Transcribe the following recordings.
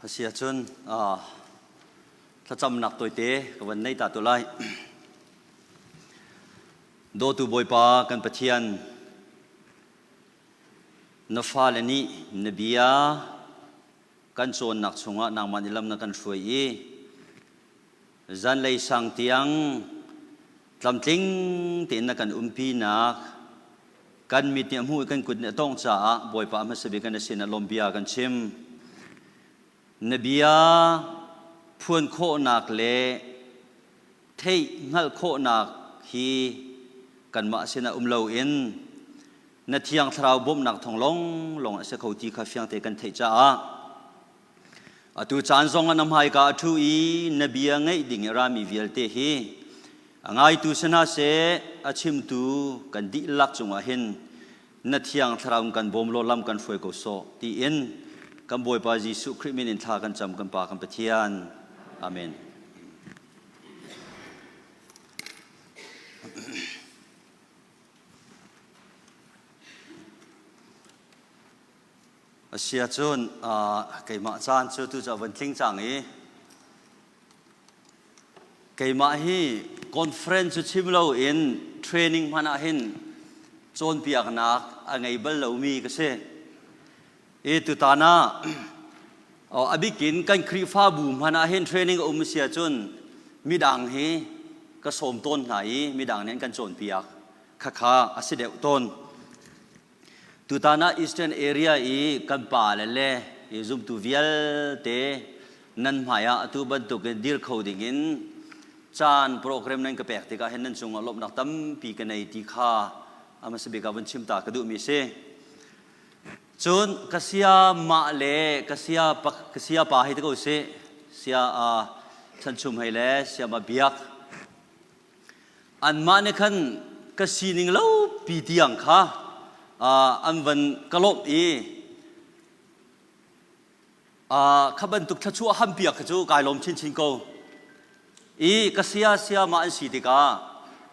A si ahcun thlacamnak tawite ka van nei ta tu lai. Dawtu Bawipa kan Pathian, na fale nih na bia kan cawnnak chungah nangmah nih lam na kan hruai i zanlei sang tiang tlamtling tein na kan umpinak kan mit nih a hmuh i kan kut nih a tawngh caah Bawipa hmasa bik na sin ah lawmhbia kan chim. Na bia phuan khawhnak le theih hngalh khawhnak hi kanmah sinah um loin na Thiang Thlarau bawmhnak thawng lawnglawng a si kho ti kha fiangte kan theih caah atu caan zong ah na hmaika a ṭhu i na bia ngaih ding i rami vialte hi a ngaitu si hna seh a chimtu kan dihlak cungah hin na Thiang Thlarau in kan bawm law lam kan hruai ko sawh tiin kan Bawipa Jesuh Khrih min in thla kan cam kan Pa kan Pathian. Amen. A si ahcun keimah caan cu tu cu a van tling cang i keimah hi conference cu chim loin training hmanh ah hin cawnpiaknak a ngei bal lomi ka si. I tutan ah a bikin kan Khrihfabu hmanh ah hin training a um si ahcun midang hi ka sawm tawn hna i midang nih an kan cawnpiak. Khakha a si deuh tawn. Tutan ah Eastern Area i kan pale le i zumtu vialte nan hmai ah atu bantukin dir kho dingin caan program nan ka pek tikah hin nan cungah lawmhnak tampi ka nei ti kha a hmasa bik ah vun chim ta ka duhmi si. Cun ka sia mah le ka sia pa, ka sia pa hei ti ko sih sia uh, chanchum hei le sia ma biak Anmah nih khan ka sining lopi tiang kha an van ka lawmh i kha bantuk thluachuah hampiak kha cu kai lawm chinchin ko. I ka sia siamah an si tikah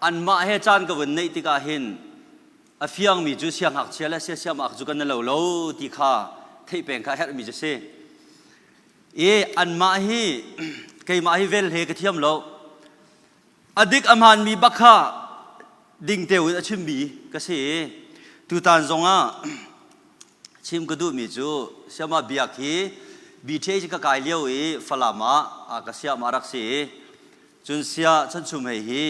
anmah he caan ka vun neih tikah hin a fiangmi cu siangngakchia le sia siamah cu kan lo lo ti kha theih peng kha a herhmi cu si. I anmah hi keimah hi vel he ka thiam lo. A dik a hmaanmi bak kha ding tein a chimmi ka si i tutan zongah chim ka duhmi cu Siama Biak hi BTH ka kai lio i Falam ah ka siam a rak si i cun sia chanchum hei hi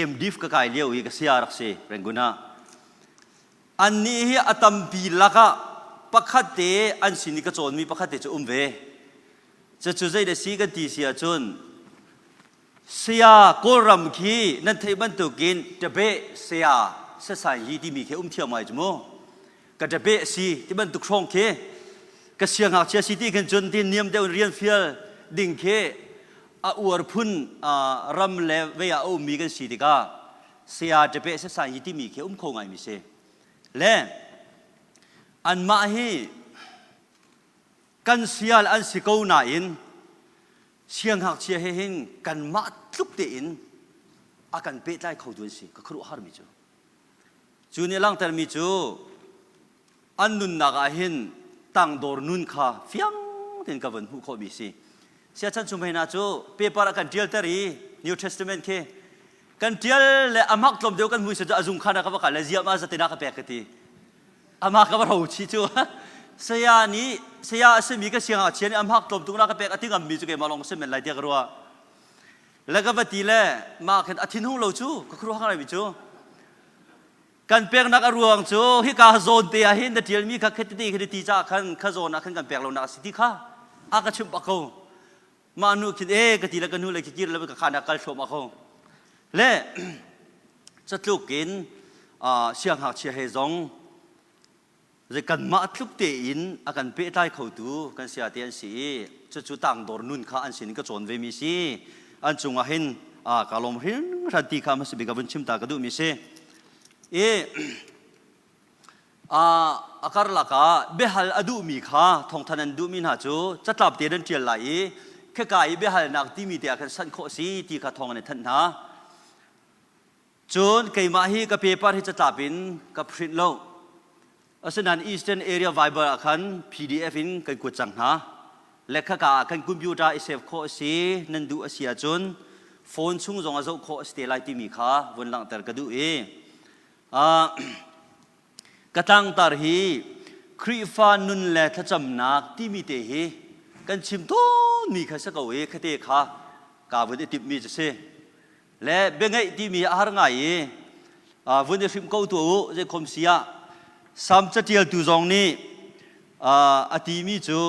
MDiv ka kai lio i ka sia a rak si Rangoon ah. Annih hi a tampi lakah pakhat te an sin i ka cawnmi pakhat te cu um ve. Cucu zei dah si kan ti si ahcun Saya Kawlram khi nan theih bantukin ṭabeh saya sasai hi timi khi um thiam ngai cu mu. Ka ṭabeh si ti bantuk hrawng khi ka siangngakchia si ti khin cun ti niam deuh in rian fial ding khi a uar phun ram le vei ah a ummi kan si tikah saya ṭabeh sasai hi timi khi um kho ngaimi si. Le anmah hi kan sial an si ko nain Siangngakchia he hin kanmah tluk tein a kan pehtlai khotu an si. Ka khuaruahharmi cu. Cu nih a langhtermi cu an nunnak ah hin tangdor nun kha fiang tein ka von hmuh khawhmi si. Siachan chung hna cu paper a kan ṭialter i New Testament khi kan ṭial le a mak tlawm deuh kan hmui cu a zung khan ah ka va kal le ziam ah zatin ah ka pek ka ti. Amah ka va ro chih cu saya nih saya a simi ka siangngakchia nih a hmak tlawm tuk na ka pek a ti ngammi cu keimah lawng si men lai tiah ka ruah. Le ka va ti le mah khin a thinhung lo cu ka khuaruah ngaimi cu kan peknak a ruang cu hika zawn te ah hin na ṭialmi kha kheti khi ti caah khan kha zawn ah khan kan pek lonak a si ti kha a ka chimh bak ko. Mah nu khin e ka ti le ka nu le khi kir le ka khan ah kal thluahmah ko. Le catluk in siangngakchia he zong zei kanmah tluk tein a kan pehtlai khotu kan sia te an si i cucu tangdor nun kha an sin in ka cawn ve mi si an cungah hin ka lawm hringhran ti kha hmasa bik ah vun chim ta ka duh mi si i a karlak ah biahal a duhmi kha thawngthan an duhmi hna cu catlap te nan ṭial lai i khika i biahalnak timi te ah khan sanh khawh a si ti kha thawng an i thanh hna. Cun keimah hi ka paper hi catlap in ka print lo. Asinain Eastern Area Bible ah khan PDF in kan kuat cang hna. Le khaka ah khan computer i save khawh a si. Nan duh a si ahcun phone chung zong ah zoh khawh a si te lai timi kha vun langhter ka duh i ka tlangtar hi Khrihfa nun le thlacamnak timi te hi kan chim tawnmi kha si ko i khate kha kaa vun i timhmi cu si. Le biangeih timi a har ngai i vun i hrimh ko tuah u zeikhom si ah Salm catialtu zong nih a timi cu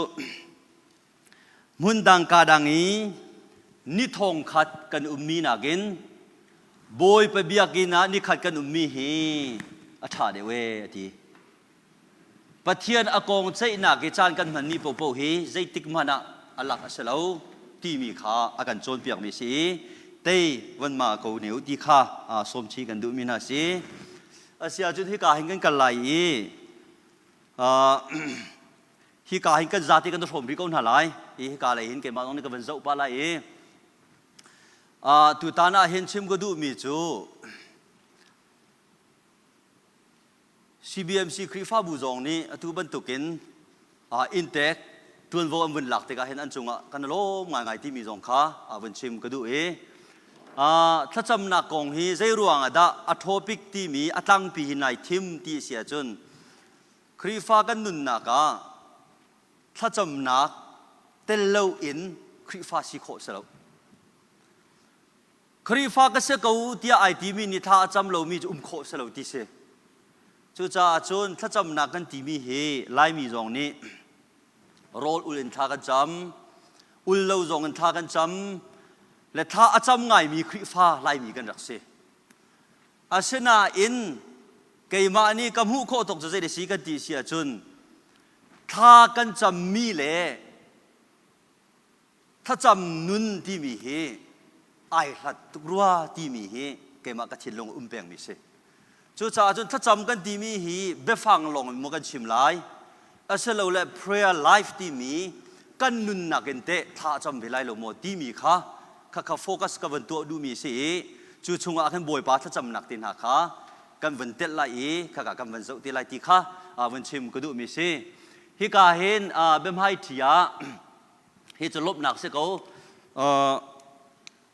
hmun dang ka dang i ni thong khat kan ummi nakin Bawipa biakinn ah nikhat kan ummi hi a ṭha deuh ee a ti. Pathian a kong ceihnak i caan kan hmanmi paohpaoh hi zeitik hmanh ah a lak a si lo timi kha a kan cawnpiakmi a si i tei van ma ko ne u ti kha sawmchi kan duhmi hna a si. Asiahcun hika hin kan kal lai i hika hin kan zate kan hrawm rih ko hna lai. Hi hika lei hin keimah zong nih ka van zoh pah lai i tutan ah hin chim ka duhmi cu CBMC Khrihfabu zong nih atu bantukin inntek ṭuanvo an vun lak tikah hin an cungah kan i lawm ngaingai timi zong kha vun chim ka duh i thlacamnak kong hi zei ruang ah dah a topic timi a tlangpi hi nai thim ti a si ahcun Khrihfa kan nunnak ah thlacamnak tel loin Khrihfa si khawh si lo. Khrihfa ka si ko tiah ai timi nih thla a cam lomi cu um khawh si lo ti si. Cucaah cun thlacamnak kan timi hi Laimi zong nih rawl ul in thla kan cam, ul lo zong in thla kan cam, le thla a cam ngaimi Khrihfa Laimi kan rak si. Asinain keimah nih ka hmuh khawh tawk cu zei si kan ti si ahcun thla kan cammi le thlacam nun timi hi ai hlat tuk rua timi hi keimah ka thinlung um pengmi si. Cucaah cun thlacam kan timi hi biafang lawng in maw kan chim lai asilole prayer life timi kan nunnak in teh thla a cam ve lai lo maw timi kha kha focus ka van tuah duhmi si i cu chungah khan Bawipa thlacamnak te hna kha kan van telh lai i khaka kan van zoh te lai ti kha van chim ka duhmi si. Hika hin biahmai ṭhi ah hi cu lawmhnak si ko.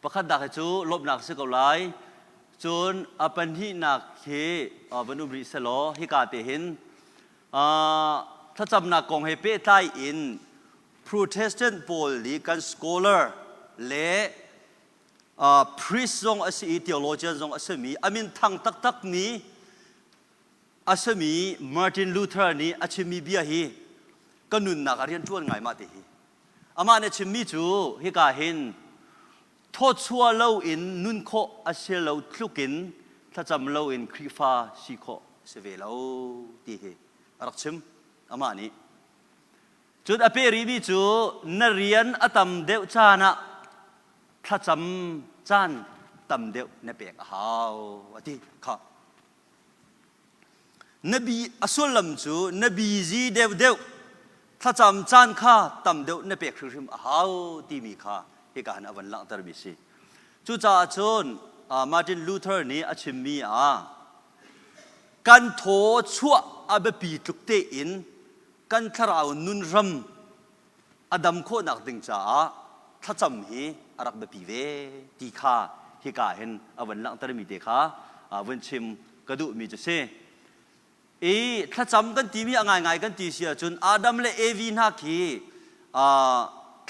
Pakhat dak hi cu lawmhnak si ko lai. Cun a pahnihnak hi van um rih selaw hika te hin thlacamnak kong he pehtlai in Protestant pawl nih kan scholar le priest zong a si i theologian zong a simi a min thang taktakmi a simi Martin Luther nih a chimmi bia hi ka nunnak ah rian ṭuan ngai mah ti hi. Amah nih a chimmi cu hika hin thawchuah loin nun khawh a si lo tluk in thlacam loin Khrihfa si khawh a si ve lo ti hi a rak chim amah nih. Cun a peh rihmi cu na rian a tam deuh caan ah thlacam caan tam deuh na pek a hau a ti kha. Na bi a sullam cu na busy deuhdeuh thlacam caan kha tam deuh na pek hrimhrim a hau timi kha hika hin a van langhtermi si. Cucaah cun Martin Luther nih a chimmi ah kan thaw chuah a biapi tluk tein kan thlarau nun ram a dam khawhnak ding caah thlacam hi a rak biapi ve ti kha hika hin a van langhtermi te kha vun chim ka duhmi cu si. I thlacam kan timi a ngaingai kan ti si ahcun Adam le Evi hna khi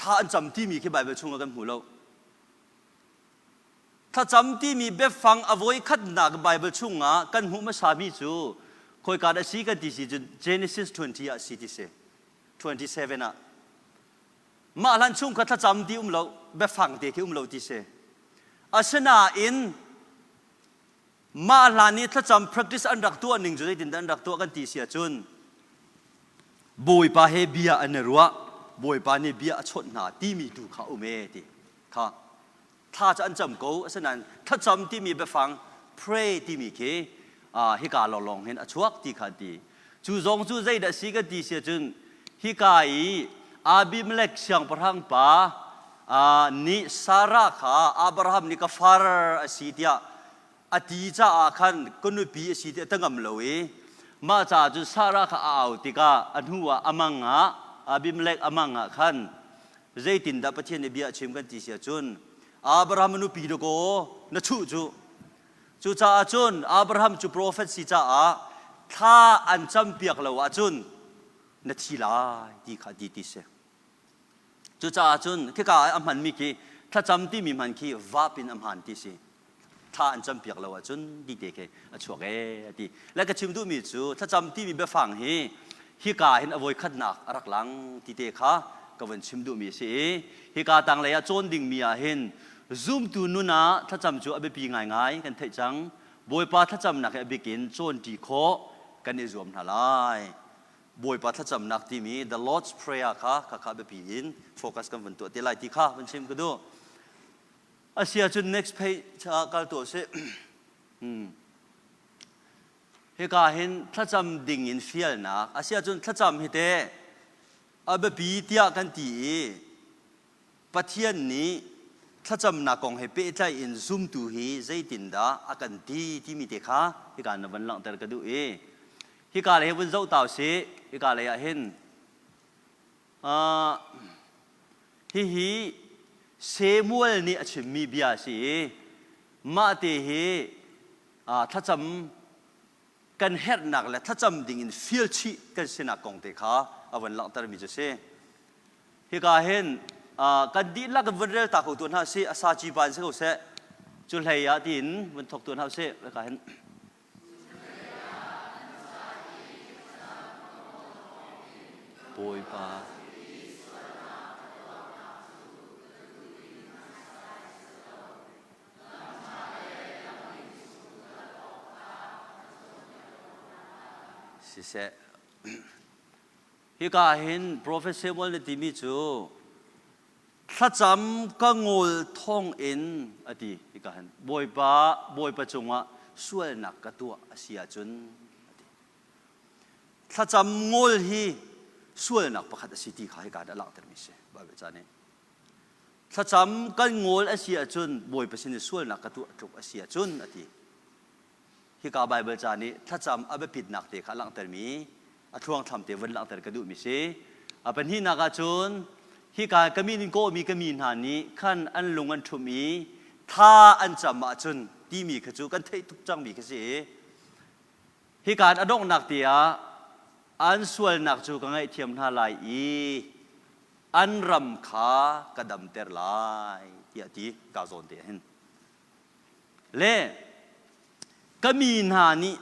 thla an cam timi khi Baibal chungah kan hmu lo. Thlacam timi biafang a voi khatnak Baibal chungah kan hmuh hmasami cu khawika dah si kan ti si cun Genesis 20 ah si ti si. 27 ah mah hlan chung kha thlacam ti um lo biafang te khi um lo ti si asinain mah hlan i thlacam practice an rak tuah ning cu zeitin dah an rak tuah kan ti si ahcun Bawipa he bia an i ruah Bawipa nih bia a chawnh hna timi tu kha um e ti kha thla cu an cam ko asinain thlacam timi biafang pray timi khi hika lawnglawng hin a chuak ti kha an ti cu zong cu zeidah si kan ti si ahcun hika i Abimelech siangpahrang pa nih Sarah kha Abraham nih ka far a si tiah a ti caah khan ka nupi a si ti a ta ngam lo i mah caah cun Sarah kha a au tikah a hnu ah a mang ah Abimelech a mang ah khan. Zeitindah Pathian nih bia a chim kan ti si ahcun Abraham nupi dakaw na chuh cu. Cucaah cun Abraham cu profet si caah thla an campiak lo ahcun na thi lai ti kha ti ti si. Cucaah cun khika ah a hmanmi khi thlacam timi hman khi vap in a hman ti si. Thla an campiak lo ahcun ti te khi a chuak ee a ti. Le ka chim duhmi cu thlacam timi biafang hi hika hin a voikhatnak a rak lang ti te kha ka vun chim duhmi a si i hika tanglei ah cawn dingmi ah hin zumtu nun ah thlacam cu a biapi ngaingai kan theih cang. Bawipa thlacamnak hi a bik in cawnṭi khawh kan i zuam hna lai. Bawipa thlacamnak timi the Lord's Prayer kha khakha biapi in focus kan vun tuah te lai ti kha vun chim ka duh. Asia cun next page ah kal tuah sih. Hmm. Hika hin thlacam ding in fialnak asia cun thlacam hi te a biapi tiah kan ti i Pathian nih thlacamnak kong he pehtlaih in zumtu hi zeitindah a kan ti timi te kha hika na van langhter ka duh i hika lei vun zoh ta usih hika lei ah hin uh, hihi Samuel nih a chimmi bia a si i mah te hi uh, thlacam kan herhnak le thlacam ding in fial chih kan sinak kong te kha a van langhtermi cu si. Hika hin kan dihlak in vun rel ta ko tuah hna sih, a sa ci pa in si ko seh. Cu hlei ah tiin vun thok tuah hna usih. Hika hin Bawipa Siseh Hika hin Prophet Samuel na timi cu thlacam ka ngawl thawng in a ti hika hin Bawipa Bawipa cungah sualnak ka tuah a si ahcun a ti. Thlacam ngawl hi sualnak pakhat a si ti kha hika dah langhtermi si Bible ca nih. Thlacam kan ngawl a si ahcun Bawipa sin i sualnak ka tuah tluk a si ahcun a ti. Hika Baibal ca nih thlacam a biapitnak te kha a langhtermi a thluangthlam te vun langhter ka duhmi si. A pahnihnak ahcun hika ka min in kawhmi ka mi hna nih khan an lung an ṭhumh i thla an cam ahcun timi kha cu kan theih tuk cangmi kha si i hika a donghnak te ah an sualnak cu ka ngaihthiam hna lai i an ram kha ka damter lai tiah ti ka zawn te hin. Le ka mi hna nih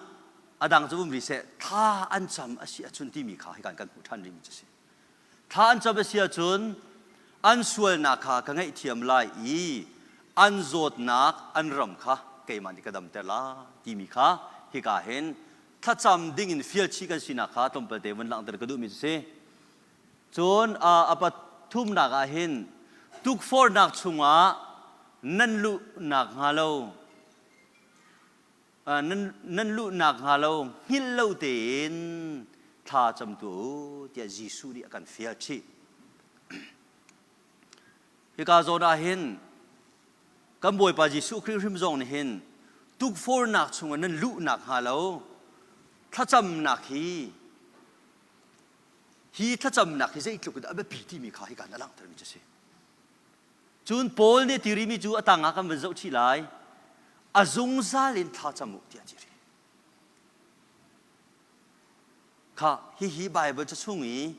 a dang cu um rih seh thla an cam a si ahcun timi kha hikan kan hmuh ṭhan rihmi cu si. Thla an cam a si ahcun an sualnak kha ka ngaihthiam lai i an zawtnak an ram kha keimah nih ka damter lai timi kha hika hin thlacam ding in fial chih kan sinak kha tlawmpalte vun langhter ka duhmi cu si. Cun a pathumnak ah hin tukforhnak chungah nan luhnak hnga lo nan luhnak hnga lo hngilh lo tein thla cam tuah u tiah Jesuh nih a kan fial chih. Hika zawn ah hin kan Bawipa Jesuh Khrih hrim zong nih hin tukforhnak chungah nan luhnak hnga lo thlacamnak hi Hi thlacamnak hi zeitluk in a biapi timi kha hika na langhtermi cu a si. Cun Paul nih ti rihmi cu a tangah kan van zoh chih lai. A zungzal in thla cam u tiah a ti rih. Kha hihi Bible ca chung i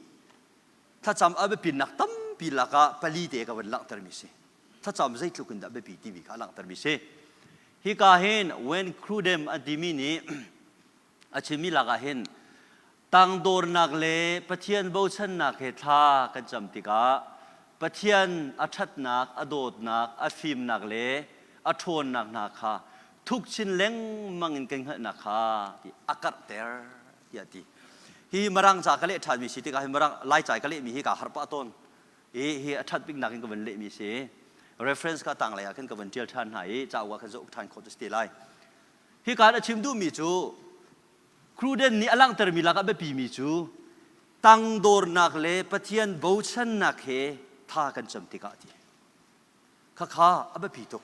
thlacam a biapitnak tampi lakah pali te ka van langhtermi si. Thlacam zeitluk in dah biapi timi kha a langhtermi si. Hika hin when Crudem an timi nih a chimmi lakah hin tangdornak le Pathian bochannak he thla kan cam tikah Pathian a ṭhatnak, a dawtnak, a fimnak le a ṭhawnnak hna kha thuk chin lengmang in kan hngalhnak kha a karhter tiah a ti. Hi Mirang ca ka leh ṭhanmi si tikah hi Mirang Laica ka lehmi hi kaa harh pah tawn. I hi a ṭhat biknak in ka van lehmi si. Reference kha tanglei ah khan ka van ṭial ṭhan hna i cauk ah khan zoh ṭhan khawh cu si te lai. Hika a chim duhmi cu Cruden nih a langhtermi lakah biapimi cu tangdornak le Pathian bochannak he tha kan cam tikah ti. Khakha a biapi tuk.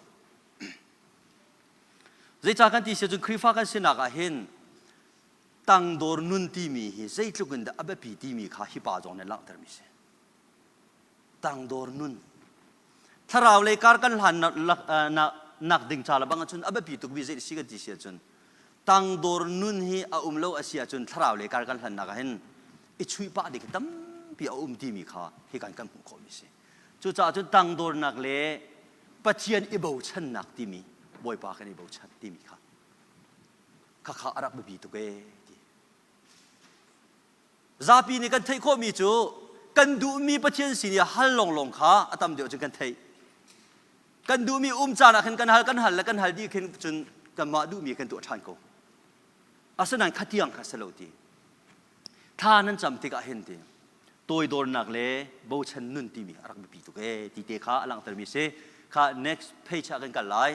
Zeicah kan ti si cun Khrihfa kan sinak ah hin tangdor nun timi hi zeitluk in dah a biapi timi kha hi pa zong nih langhtermi si. Tangdor nun. Thlarau lei kar kan hlan nak ding ca le bang ahcun a biapi tukmi zei si kan ti si ahcun tangdor nun hi a um lo a si ahcun thlarau lei kar kan hlannak ah hin i chuih pah ding tampi a um timi kha hi kan kan hmuh khawhmi si. Cucaah cun tangdornak le Pathian i bochannak timi Bawipa kan i bochan timi kha khakha a rak biapi tuk ee ti. Zapi nih kan theih khawhmi cu kan duhmi Pathian sin i hal lawnglawng kha a tam deuh cun kan theih. Kan duhmi um caan ah khin kan hal kan hal le kan hal dih khin cun kanmah duhmi kan tuah ṭhan ko. Asinain khatiang kha si lo ti. Thla nan cam tikah hin ti toidornak le bochan nun timi a rak biapi tuk ee ti te kha a langhtermi si. Kha next page ah kan kal lai.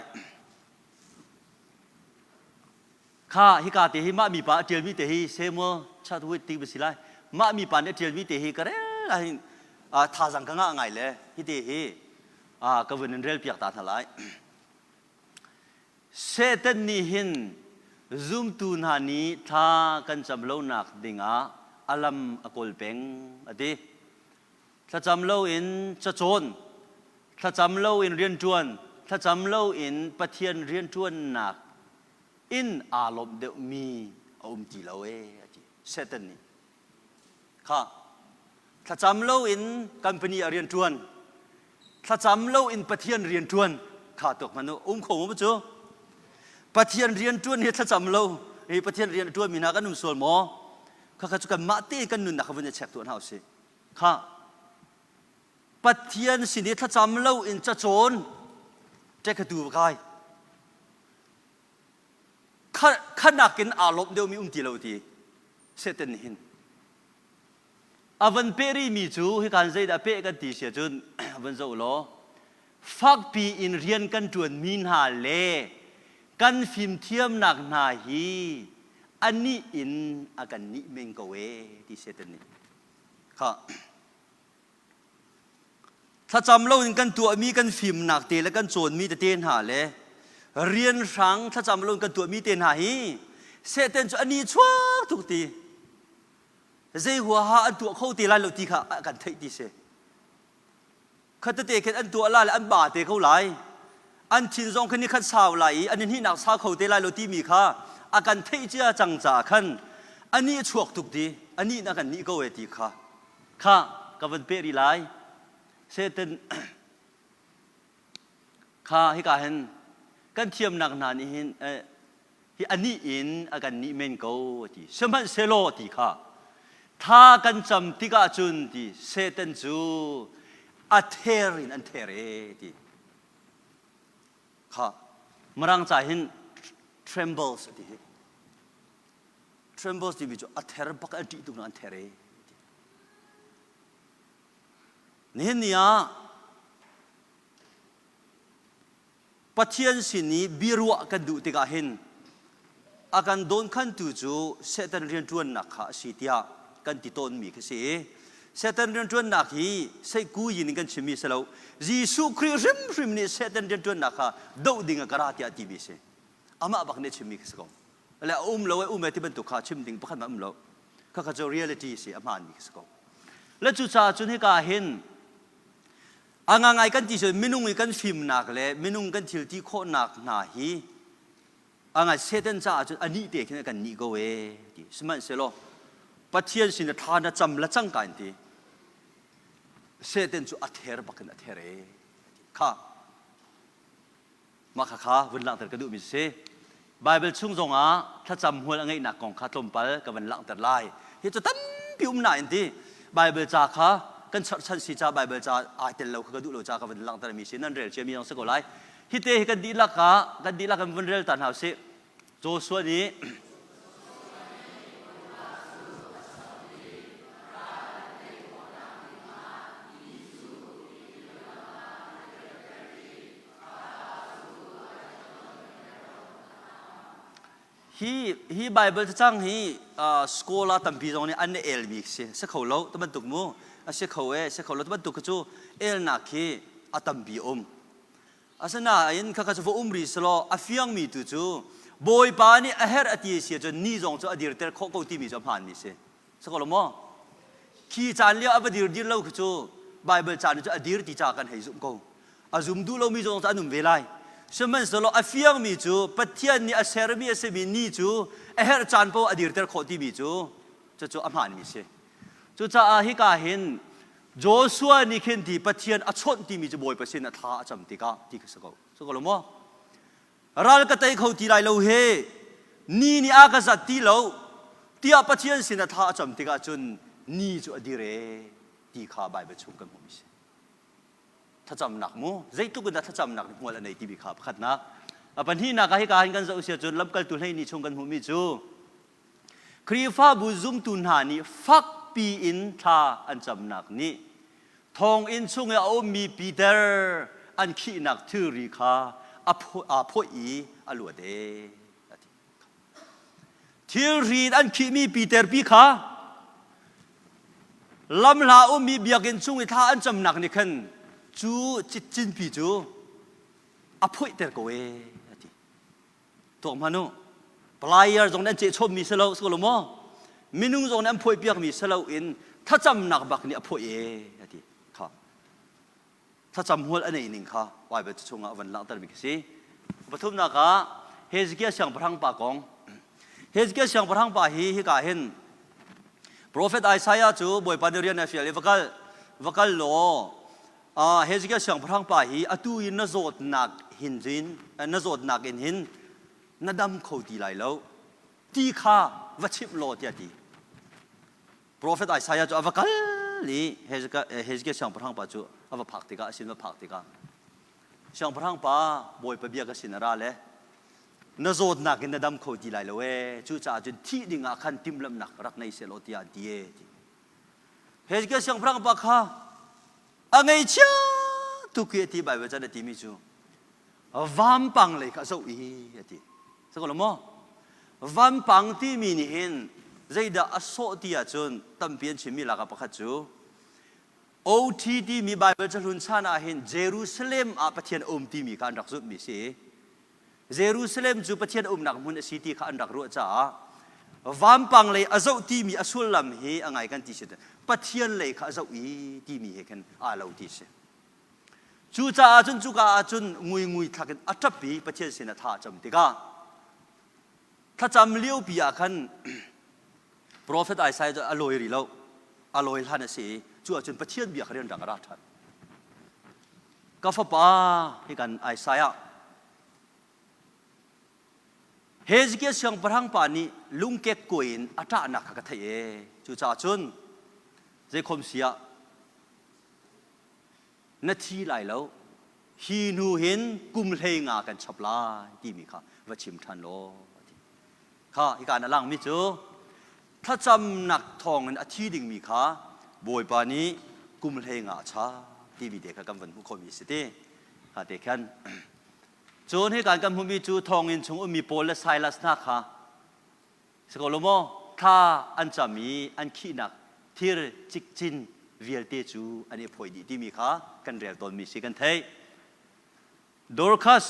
Kha hika te hi mah mipa a ṭialmi te hi Samuel Chadwick ti si lai. Mah mipa nih a ṭialmi te hi ka rel ahhin thazaang ka ngah ngai le hi te hi ka vun in rel piak ta hna lai. Satan nih hin zumtu hna nih thla kan cam lonak dingah a lam a kawl peng a ti. Thlacam loin cacawn, thlacam loin rianṭuan, thlacam loin Pathian rianṭuannak in aa lawmh deuhmi a um ti lo ee a ti. Satan nih kha thlacam loin company a rianṭuan, thlacam loin Pathian rianṭuan kha tuak hmanh u um kho maw cu? Pathian rianṭuan hi thlacam lo hi Pathian rian a ṭuanmi hna kan um sual maw? Khakha cu kanmah te kan nunnak kha vun i check tuah hna usih. Kha Pathian sin i thlacam loin cacawn ṭekatu va kai. Khanak in aa lawmh deuhmi um ti lo ti Satan nih hin a van peh rihmi cu hikan zeidah peh kan ti si ahcun van zoh law fakpi in rian kan ṭuanmi hna le kan fimthiamnak hna hi anih in a kan nih men ko ee ti Satan nih kha Thlacam loin kan tuahmi kan fimnak te le kan cawnmi tete hna le rianhrang thlacam loin kan tuahmi te hna hi Satan cu a ni chuak tuk ti zei huaha an tuah kho te lai lo ti kha a kan theih ti si. Khatete khin an tuah lai le an ba te ko lai. An thin zong khin ni khat sau lai i an hnihnak sau kho te lai lo timi kha a kan theih cia cang caah khan a nih chuak tuk ti a nih na kan nih ko e ti kha Kha ka van peh rih lai. Satan kha hika hin kan thiamnak hna nih hin hi anih in a kan nih men ko a ti. Sihmanhsehlaw ti kha tha kan cam tikah cun ti Satan cu a ther in an ther e ti. Kha Mirang ca hin trembles a ti hi. Trembles timi cu a ther bak an ṭih tuk an ther e. Nihin ni ah Pathian sin i biaruah kan duh tikah hin a kan dawnkhantu cu Satan rianṭuannak kha a si tiah kan ti tawnmi khi si i Satan rianṭuannak hi seihkuyin in kan chimmi si lo Jesuh Khrih hrimhrim nih Satan rianṭuannak kha doh ding ah ka ra tiah timi a si amah bak nih a chimmi khi si ko le a um lo e um e ti bantuk kha chim ding pakhat hmanh um lo khakha cu reality si a hmaanmi khi si ko le cucaah cun hika hin a ngangai kan ti cun minung i kan fimnak le minung kan thil ti khawhnak hna hi a ngai Satan caah cun anih te khin kan nih ko e ti sihmanhsehlaw Pathian sin a thla na cam la cang ka in ti Satan cu a ther bakin a ther e kha Mah khakha vun langhter ka duhmi si. Baibal chung zongah thlacam hmual a ngeihnak kong kha tlawmpal ka van langhter lai. Hi cu tampi um nain ti Baibal ca kha kan cherhchan si ca Baibal ca ai tel lo kha ka duh lo ca ka van langhter mi si nan rel cia mi zong si ko lai. Hi te hi kan dihlak ah kan dihlak kan vun rel ta hna usih. Joshua nih Hi hi Bible cacang hi uh, scholar tampi zong nih an elmi si si kho lo ti bantuk mu a si kho e si kho lo ti bantuk cu elnak hi a tampi um asinain khakha cu va um ri selaw a fiangmi tu cu Bawipa nih a herh a ti si ahcun ni zong cu a dirter khawh ko timi cu a hmaanmi si si ko lo maw khi caan lio a va dir dir lo khi cu. Bible ca nih cu a dir ti ca kan hei zumh ko. A zum duh lomi zong cu an um ve lai. Sihmanhsehlaw a fiangmi cu Pathian nih a sermi a simi ni cu a herh caan paoh a dirter khawh timi cu cucu a hmaanmi a si. Cucaah hika hin Joshua nih khin ti Pathian a chawnh timi cu Bawipa sin a thla a cam tikah ti kha si ko. Si ko lo maw? Ral ka tei kho ti lai lo he ni nih a ka zat ti lo tiah Pathian sin a thla a cam tikah cun ni cu a dir ee ti kha Baibal chung kan hmuhmi si. Thlacamnak mu zeitluk in dah thlacamnak nih hmual a nei timi kha pakhatnak. A pahnihnak ah hika hin kan zoh sia cun lamkaltu 12 chung kan hmuhmi cu Khrihfabu zumtu hna nih fakpi in thla an camnak nih thonginn chung i a ummi Peter an khihnak thilri kha aa phoih i a luat ee a ti. Thilri an khihmi Peter pi kha lamhla ummi biakinn chung i thla an camnak nih khan cu citcinpi cu a phoihter ko ee a ti. Tuak hmanh u. Plier zong nih an cehchawmmi si lo, si ko lo maw? Minung zong nih an phuaipiakmi si lo in thlacamnak bak nih a phuah e a ti. Kha. Thlacam hmual a nei ning kha Bible chungah a van langhtermi khi si. Pathumnak ah Hezekiah siangpahrang pa kong. Hezekiah siangpahrang pa hi hika hin Prophet Isaiah cu Bawipa nih rian a fial i va kal va kal law Hezekiah siangpahrang pa hi atu i na zawtnak hin na zawtnak in hin na dam kho ti lai lo ti kha va chimh law tiah ti. Profet Isaiah cu a va kal i Hezekiah siangpahrang pa cu a va phak tikah a sin va phak tikah siangpahrang pa Bawipa bia ka sin a ra le na zawtnak in na dam kho ti lai lo ee cucaah cun thih ding ah khan timhlamhnak rak nei seh law tiah an ti ee ti. Hezekiah siangpahrang pa kha a ngaihchia tuk i a ti Baibal can a timi cu vampang lei kha a zoh i a ti. Sako lo maw? Vampang timi nih hin zeidah a sawh ti ahcun tampi an chimmi lakah pakhat cu OT timi Baibal cahlun chan ah hin Jerusalem ah Pathian a um timi kha an rak zumhmi si. Jerusalem cu Pathian umnak hmun a si ti kha an rak ruah caah vampang lei a zoh timi a sullam hi a ngai kan ti si Pathian lei kha a zoh i timi he khan aa lo ti si. Cucaah cun cuka ah cun nguingui thlak in a ṭap i Pathian sin a tha a cam tikah thlacam liopi ah khan Profet Isaiah cu a lawi rih lo a lawi hlan a si i cu ahcun Pathian bia kha rianrang a ra ṭhan. Ka fapa hi kan Isaiah Hezekiah siangpahrang pa nih lungkek kuai in a ṭahnak kha ka theih ee. Cucaah cun zeikhom si ah na thi lai lo hi hnu hin kum 15 kan chap lai timi kha va chim ṭhan law a ti. Kha hika na langmi cu thlacamnak thawngin a thi dingmi kha Bawipa nih kum 15 a cha timi te kha kan van hmuh khomi si ti. Kha te khan cun hika kan hmuhmi cu thonginn chung ummi Paul le Silas hna kha si ko lo maw thla an cam i an khihnak thir cikcin vialte cu an i phawi dih timi kha kan rel tawnmi si kan theih. Dorcas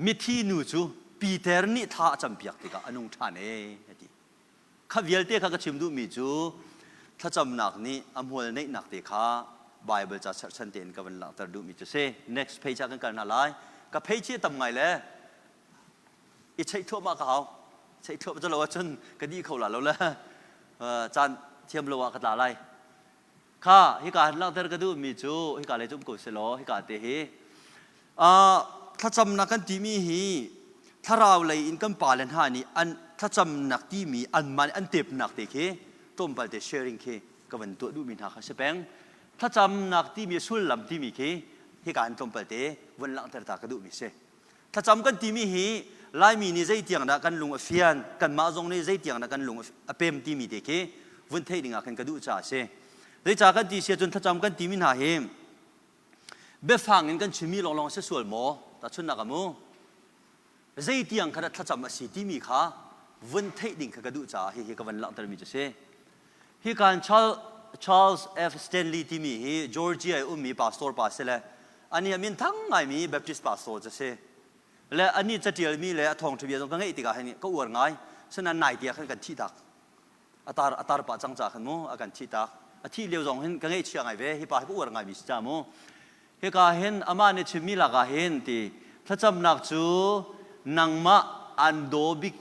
mithi nu cu Peter nih thla a campiak tikah a nung ṭhan ee a ti. Kha vialte kha ka chim duhmi cu thlacamnak nih a hmual neihnak te kha Bible ca cherhchan tein ka van langhter duhmi cu si. Next page ah kan kal hna lai. Ka page hi a tam ngai le i cheih thluahmah ka hau. Cheih thluahmah cu lo ahcun ka dih kho la lo le caan thiam lo ah ka tla lai. Kha hika han langhter ka duhmi cu hika lei cu um ko selaw hika te hi thlacamnak kan timi hi thlarau lei in kan pale hna nih an thlacamnak timi anmah nih an tepnak te khi tlawmpal te sharing khi ka van tuah duhmi hna kha si peng. Thlacamnak timi sullam timi khi hika han tlawmpal te vun langhter ta ka duhmi si. Thlacam kan timi hi Laimi nih zeitiang dah kan lung a fian, kanmah zong nih zeitiang dah kan lung a pem timi te khi vun theih ding ah khan ka duh caah a si. Zeicah kan ti si ahcun thlacam kan timi hna hi biafang in kan chimmi lawnglawng a si sual maw? Tahchunhnak ah mu zeitiang kha dah thlacam a si timi kha vun theih ding kha ka duh caah hihi ka van langhtermi cu si. Hi kan Charles F. Stanley timi hi Georgia i ummi pastor pa si le anih a min thang ngaimi Baptist pastor cu si. Le anih catialmi le a thawngṭha bia zong ka ngeih tikah hin ka uar ngai. Sinain nai tiah khan kan thih tak. A tar a tar pah cang ca khan mu a kan thih tak. A thih lio zong hin ka ngaihchia ngai ve. Hi pa hi ka uar ngaimi si ca mu. Hika hin amah nih chimmi lakah hin ti thlacamnak cu nangmah an daw bik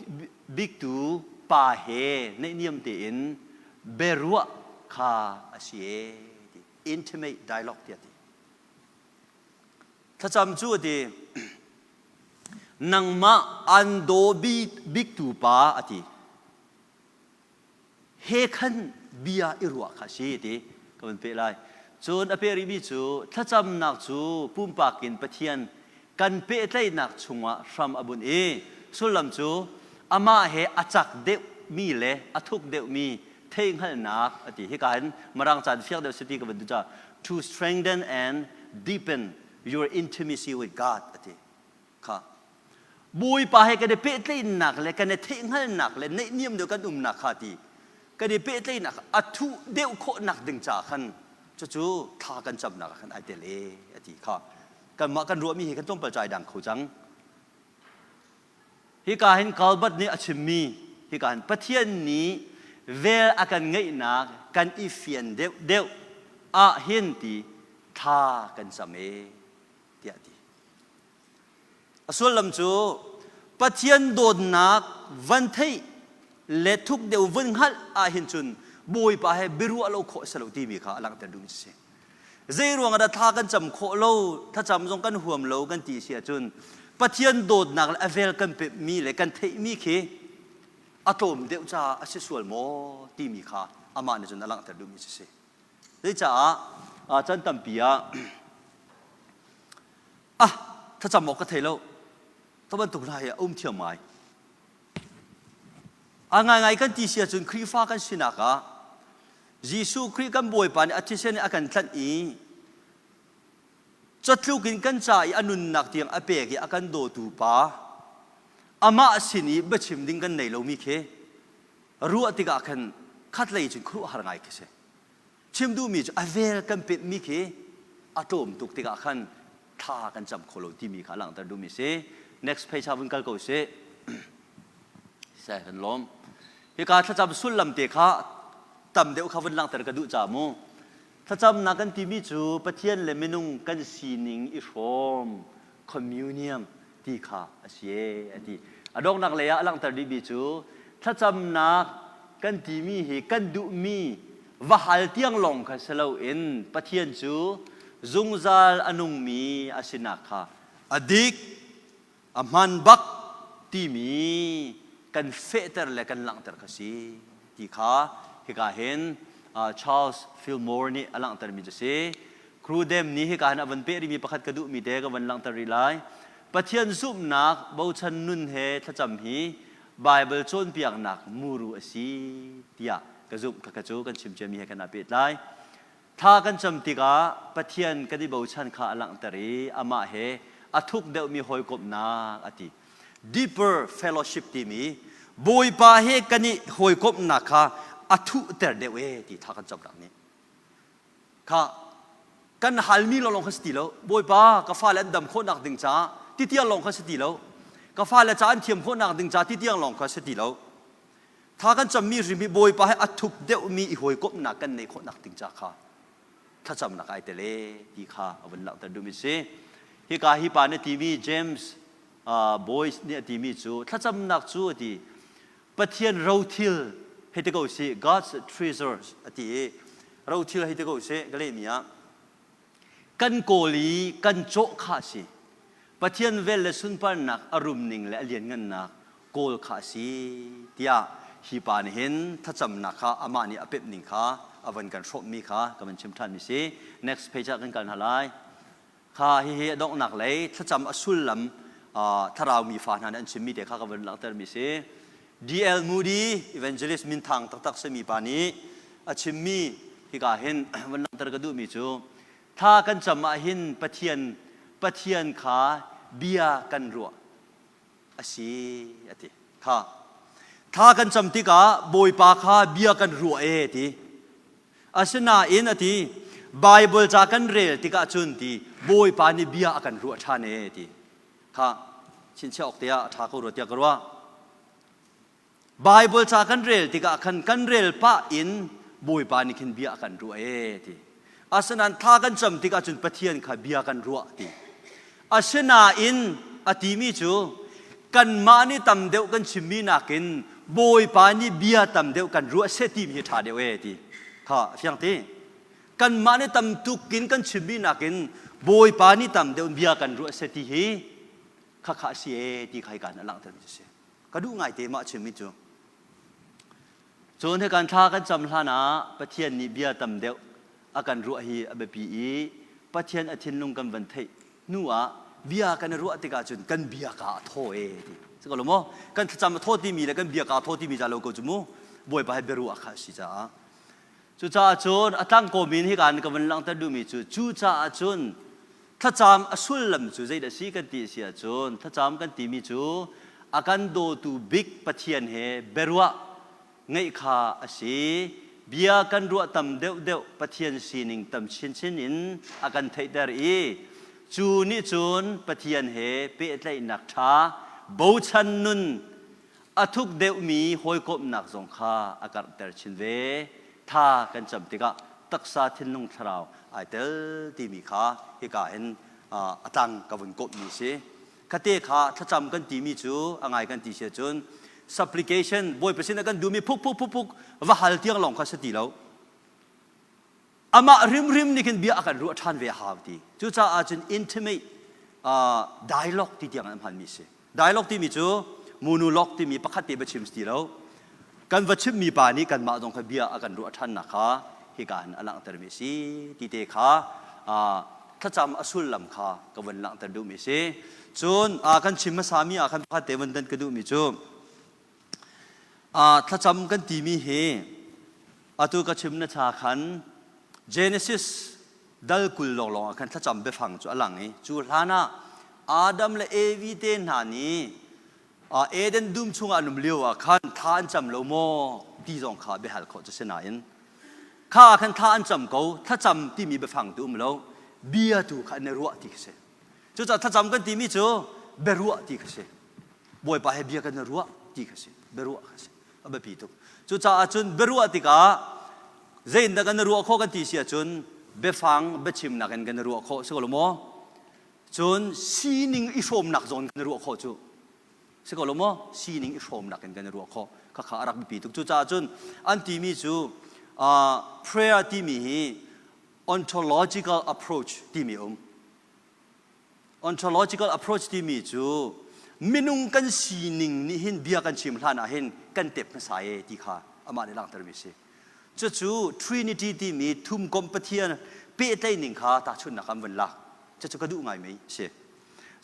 biktu pa he naihniam tein biaruah kha a si e ti intimate dialogue tiah ti. Thlacam cu a ti nangmah an daw biktu pa a ti. He khan bia i ruah kha a si ti ka van peh lai. Cun a peh rihmi cu thlacamnak cu pumpak in Pathian kan pehtlaihnak chungah hram a bunh i sullam cu amah he a cak deuhmi le a thuk deuhmi theihhngalhnak a ti. Hika hin Mirang ca in fiak deuh si ti ka van duh caah to strengthen and deepen your intimacy with God a ti. Kha Bawipa he kan i pehtlaihnak le kan i theihhngalhnak le naihniam deuh kan umnak kha ti kan i pehtlaihnak a thuh deuh khawhnak ding ca khan cucu thla kan camnak ah khan ai tel e a ti kha. Kanmah kan ruahmi hi kan tlawmpal ca ai dang kho cang. Hika hin Calvert nih a chimmi hika hin Pathian nih vel a kan ngeihnak kan i fian deuh deuh ah hin ti thla kan cam e tiah a ti. A sullam cu Pathian dawtnak van theih le thuk deuh vun hngalh ahhin cun Bawipa he biaruah lo khawh a si lo timi kha a langhter duhmi a si. Zei ruangah dah thla kan cam khawh lo, thlacam zong kan huam lo kan ti si ahcun Pathian dawtnak le a vel kan pemhmi le kan theihmi khi a tlawm deuh caah a si sual maw timi kha amah nih cun a langhter duhmi a si. Zeicaah chan tampi ah ah thlacam awk ka thei lo to bantuk hna hi a um thiam ngai. A ngaingai kan ti si ahcun Khrihfa kan sinak ah Jesuh Khrih kan Bawipa nih a thisen in a kan tlanh i catluk in kan ca i a nunnak tiang a pek i a kan dawtu pa amah sin i biachim ding kan nei lomi khi ruah tikah khan khatlei cun khuaruahhar ngai khi si. Chim duhmi cu a vel kan penhmi khi a tlawm tuk tikah khan thla kan cam kho lo timi kha a langhter duhmi si. Next page ah vun kal ko sih. Sai kan lawm. Hika thlacam sullam te kha tam deuh kha vun langhter ka duh ca mu. Thlacamnak kan timi cu Pathian le minung kan sining i hrawm communion ti kha a si e a ti. A donghnak lei ah a langhter dihmi cu thlacamnak kan timi hi kan duhmi va hal tiang lawng kha si loin Pathian cu zungzal a nungmi a sinak kha a dik a hman bak timi kan fehter le kan langhter kha si ti kha hika hin Charles Fillmore nih a langhtermi cu si. Crudem nih hika hin a van peh rihmi pakhat ka duhmi te ka van langhter rih lai. Pathian zumhnak bochan nun he thlacam hi Baibal cawnpiaknak muru a si tiah ka zumh. Khakha cu kan chim ciami he kan aa pehtlai. Thla kan cam tikah Pathian kan i bochan kha a langhter i amah he a thuk deuhmi hawikomhnak a ti. Deeper fellowship timi Bawipa he kan i hawikomhnak kha a thuhter deuh e ti thla kan camnak nih. Kha kan halmi lawng kha si ti lo. Bawipa ka fale an dam khawhnak ding caah ti tiang lawng kha si ti lo. Ka fale ca an thiam khawhnak ding ca ti tiang lawng kha si ti lo. Thla kan cammi hrim hi Bawipa he a thup deuhmi i hawikomhnak kan neih khawhnak ding ca kha thlacamnak ai tel e ti kha a vun langhter duhmi si. Hika hi pa nih timi James Boyce nih a timi cu thlacamnak cu a ti Pathian rothil hei ti ko si God's treasures a ti i rothil hei ti ko si ka lehmi ah kan kawl i kan cawh kha a si. Pathian vel le sunparnak a rumning le a lianngannak kawl kha a si tiah hi pa nih hin thlacamnak kha amah nih a pemh ning kha a van kan hrawmhmi kha ka van chim ṭhanmi si. Next page ah kan kal hna lai. Kha hihi a donghnak lei thlacam a sullam thlarau mi fa hna nih an chimmi te kha ka van langhtermi si. D.L. Moody, evangelist minthang taktak simi pa nih a chimmi hika hin van langhter ka duhmi cu thla kan cam ah hin Pathian Pathian kha bia kan ruah a si a ti. Kha thla kan cam tikah Bawipa kha bia kan ruah e ti. Asinain a ti Bible ca kan rel tikah cun ti Bawipa nih bia a kan ruah ṭhan e ti. Kha chinchiah awk te ah a ṭha ko rua tiah ka ruah. Bible ca kan rel tikah khan kan rel pah in Bawipa nih khin bia a kan ruah ee ti. Asinain thla kan cam tikah cun Pathian kha bia kan ruah ti. Asinain a timi cu kanmah nih tam deuh kan chimmi nakin Bawipa nih bia tam deuh kan ruah seh timi hi ṭha deuh ee ti. Kha a fiang ti. Kanmah nih tam tuk in kan chimmi nakin Bawipa nih tam deuh bia kan ruah seh ti hi khakha a si ee ti kha hika in a langhtermi cu a si. Ka duh ngaite mah chimmi cu. Cun hi kan thla kan cam hlan ah Pathian nih bia tam deuh a kan ruah hi a biapi i Pathian a thinlung kan van theih hnu ah bia kan i ruah tikah cun kan bia ka a thaw e ti. Si ko lo maw? Kan thlacam a thaw timi le kan bia ka a thaw timi ca lo ko cu mu. Bawipa he biaruah kha a si caah. Cucaah cun a tlangkawm in hika in ka vun langhter duhmi cu cucaah cun thlacam a sullam cu zeidah a si kan ti a si ahcun thlacam kan timi cu a kan dawtu bik Pathian he biaruah ngeih kha a si. Bia kan ruah tam deuhdeuh Pathian sining tam chinchin in a kan theihter i cu nih cun Pathian he pehtlaihnak ṭha bochan nun a thuk deuhmi hawikomhnak zong kha a karhter chin ve. Tha kan cam tikah taksa thinlung thlarau ai tel timi kha hika hin a tlang ka vun komhmi si. Khate kha thlacam kan timi cu a ngai kan ti si ahcun supplication Bawipa sin ah kan duhmi phuk phuk phuk phuk va hal tiang lawng kha si ti lo. Amah hrimhrim nih khin bia a kan ruah ṭhan ve a hau ti. Cucaah cun intimate dialogue ti tiang an hmanmi si. Dialogue timi cu monologue timi pakhat te va chim si ti lo. Kan va chimmi pa nih kanmah zong kha bia a kan ruah ṭhannak kha hika hin a langhtermi a si ti te kha thlacam a sullam kha ka vun langhter duhmi a si. Cun kan chim hmasami ah khan pakhat te vun dan ka duhmi cu Thlacam kan timi hi atu ka chim na cha khan Genesis dal 20 lawnglawng ah khan thlacam biafang cu a lang i cu hlan ah Adam le Evi te hna nih Eden dum chungah an um lio ah khan thla an cam lo maw ti zong kha biahal khawh cu si nain kha ah khan thla an cam ko thlacam timi biafang tu um lo bia tu kha an i ruah ti khi si. Cucaah thlacam kan timi cu biaruah ti kha si. Bawipa he bia kan i ruah ti kha si. Biaruah kha si. A biapi tuk. Cucaah cun biaruah tikah zeitindah kan i ruah khawh kan ti si ahcun biafang biachimnak in kan i ruah khawh si ko lo maw? Cun sining i hrawmnak zawn kan i ruah khawh cu. Si ko lo maw? Sining i hrawmnak in kan i ruah khawh. Khakha a rak biapi tuk. Cucaah cun an timi cu uh, prayer timi hi ontological approach timi um. Ontological approach timi cu minung kan sining nih hin bia kan chim hlan ah hin kan tep hmasa e ti kha amah nih langhtermi a si. Cucu Trinity timi thumkomh Pathian pehtlaihning kha tahchunhnak an vun lak. Cucu ka duh ngaimi a si.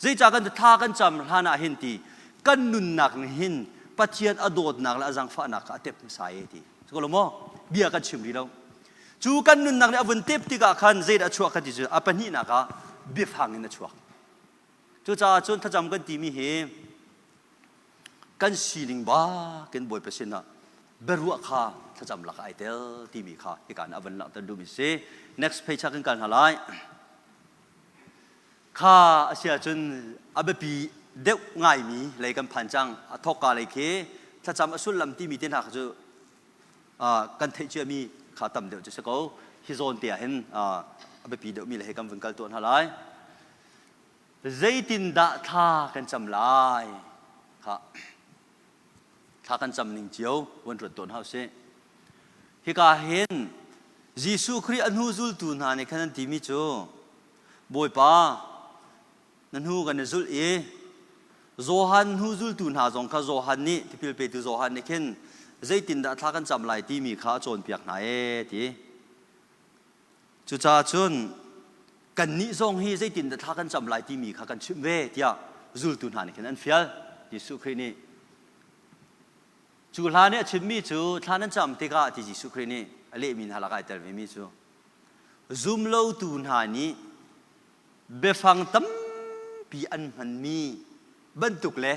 Zeicah kan thla kan cam hlan ah hin ti kan nunnak nih hin Pathian a dawtnak le a zaangfahnak kha a tep hmasa e ti. Cu lo maw? Bia kan chim rih lo. Cu kan nunnak nih a vun tep tikah khan zeidah a chuak kha ti cu a pahnihnak ah biafang in a chuak. Cucaah cun thlacam kan timi hi kan sining bak in Bawipa sinah biaruah kha thlacam lak ai tel timi kha hika in a van langhter duhmi si. Next page ah kan kal hna lai. Kha a si ahcun a biapi deuh ngaimi lei kan phan cang. A thawkka lei khi thlacam a sullam timi te hna kha cu kan theih ciami kha tam deuh cu si ko. Hi zawn te ah hin a biapi deuhmi le he kan vun kal tuah hna lai. Zeitindah thla kan cam lai? Kha thla kan cam ning cio von ruat tawn hau sih. Hika hin Jesuh Khrih a hnu zultu hna nih khan an timi cu Bawipa na hnu kan i zulh i Johan hnu zultu hna zong kha Johan nih tipil petu Johan nih khin zeitindah thla kan cam lai timi kha a cawnpiak hna ee ti. Cucaah cun kannih zong hi zeitindah thla kan cam lai timi kha kan chimh ve tiah zultu hna nih khin an fial. Jesuh Khrih nih cu hla nih a chimmi cu thla nan cam tikah ti Jesuh Khrih nih a lehmi hna lakah ai tel vemi cu zumlotu hna nih biafang tampi an hmanmi bantuk le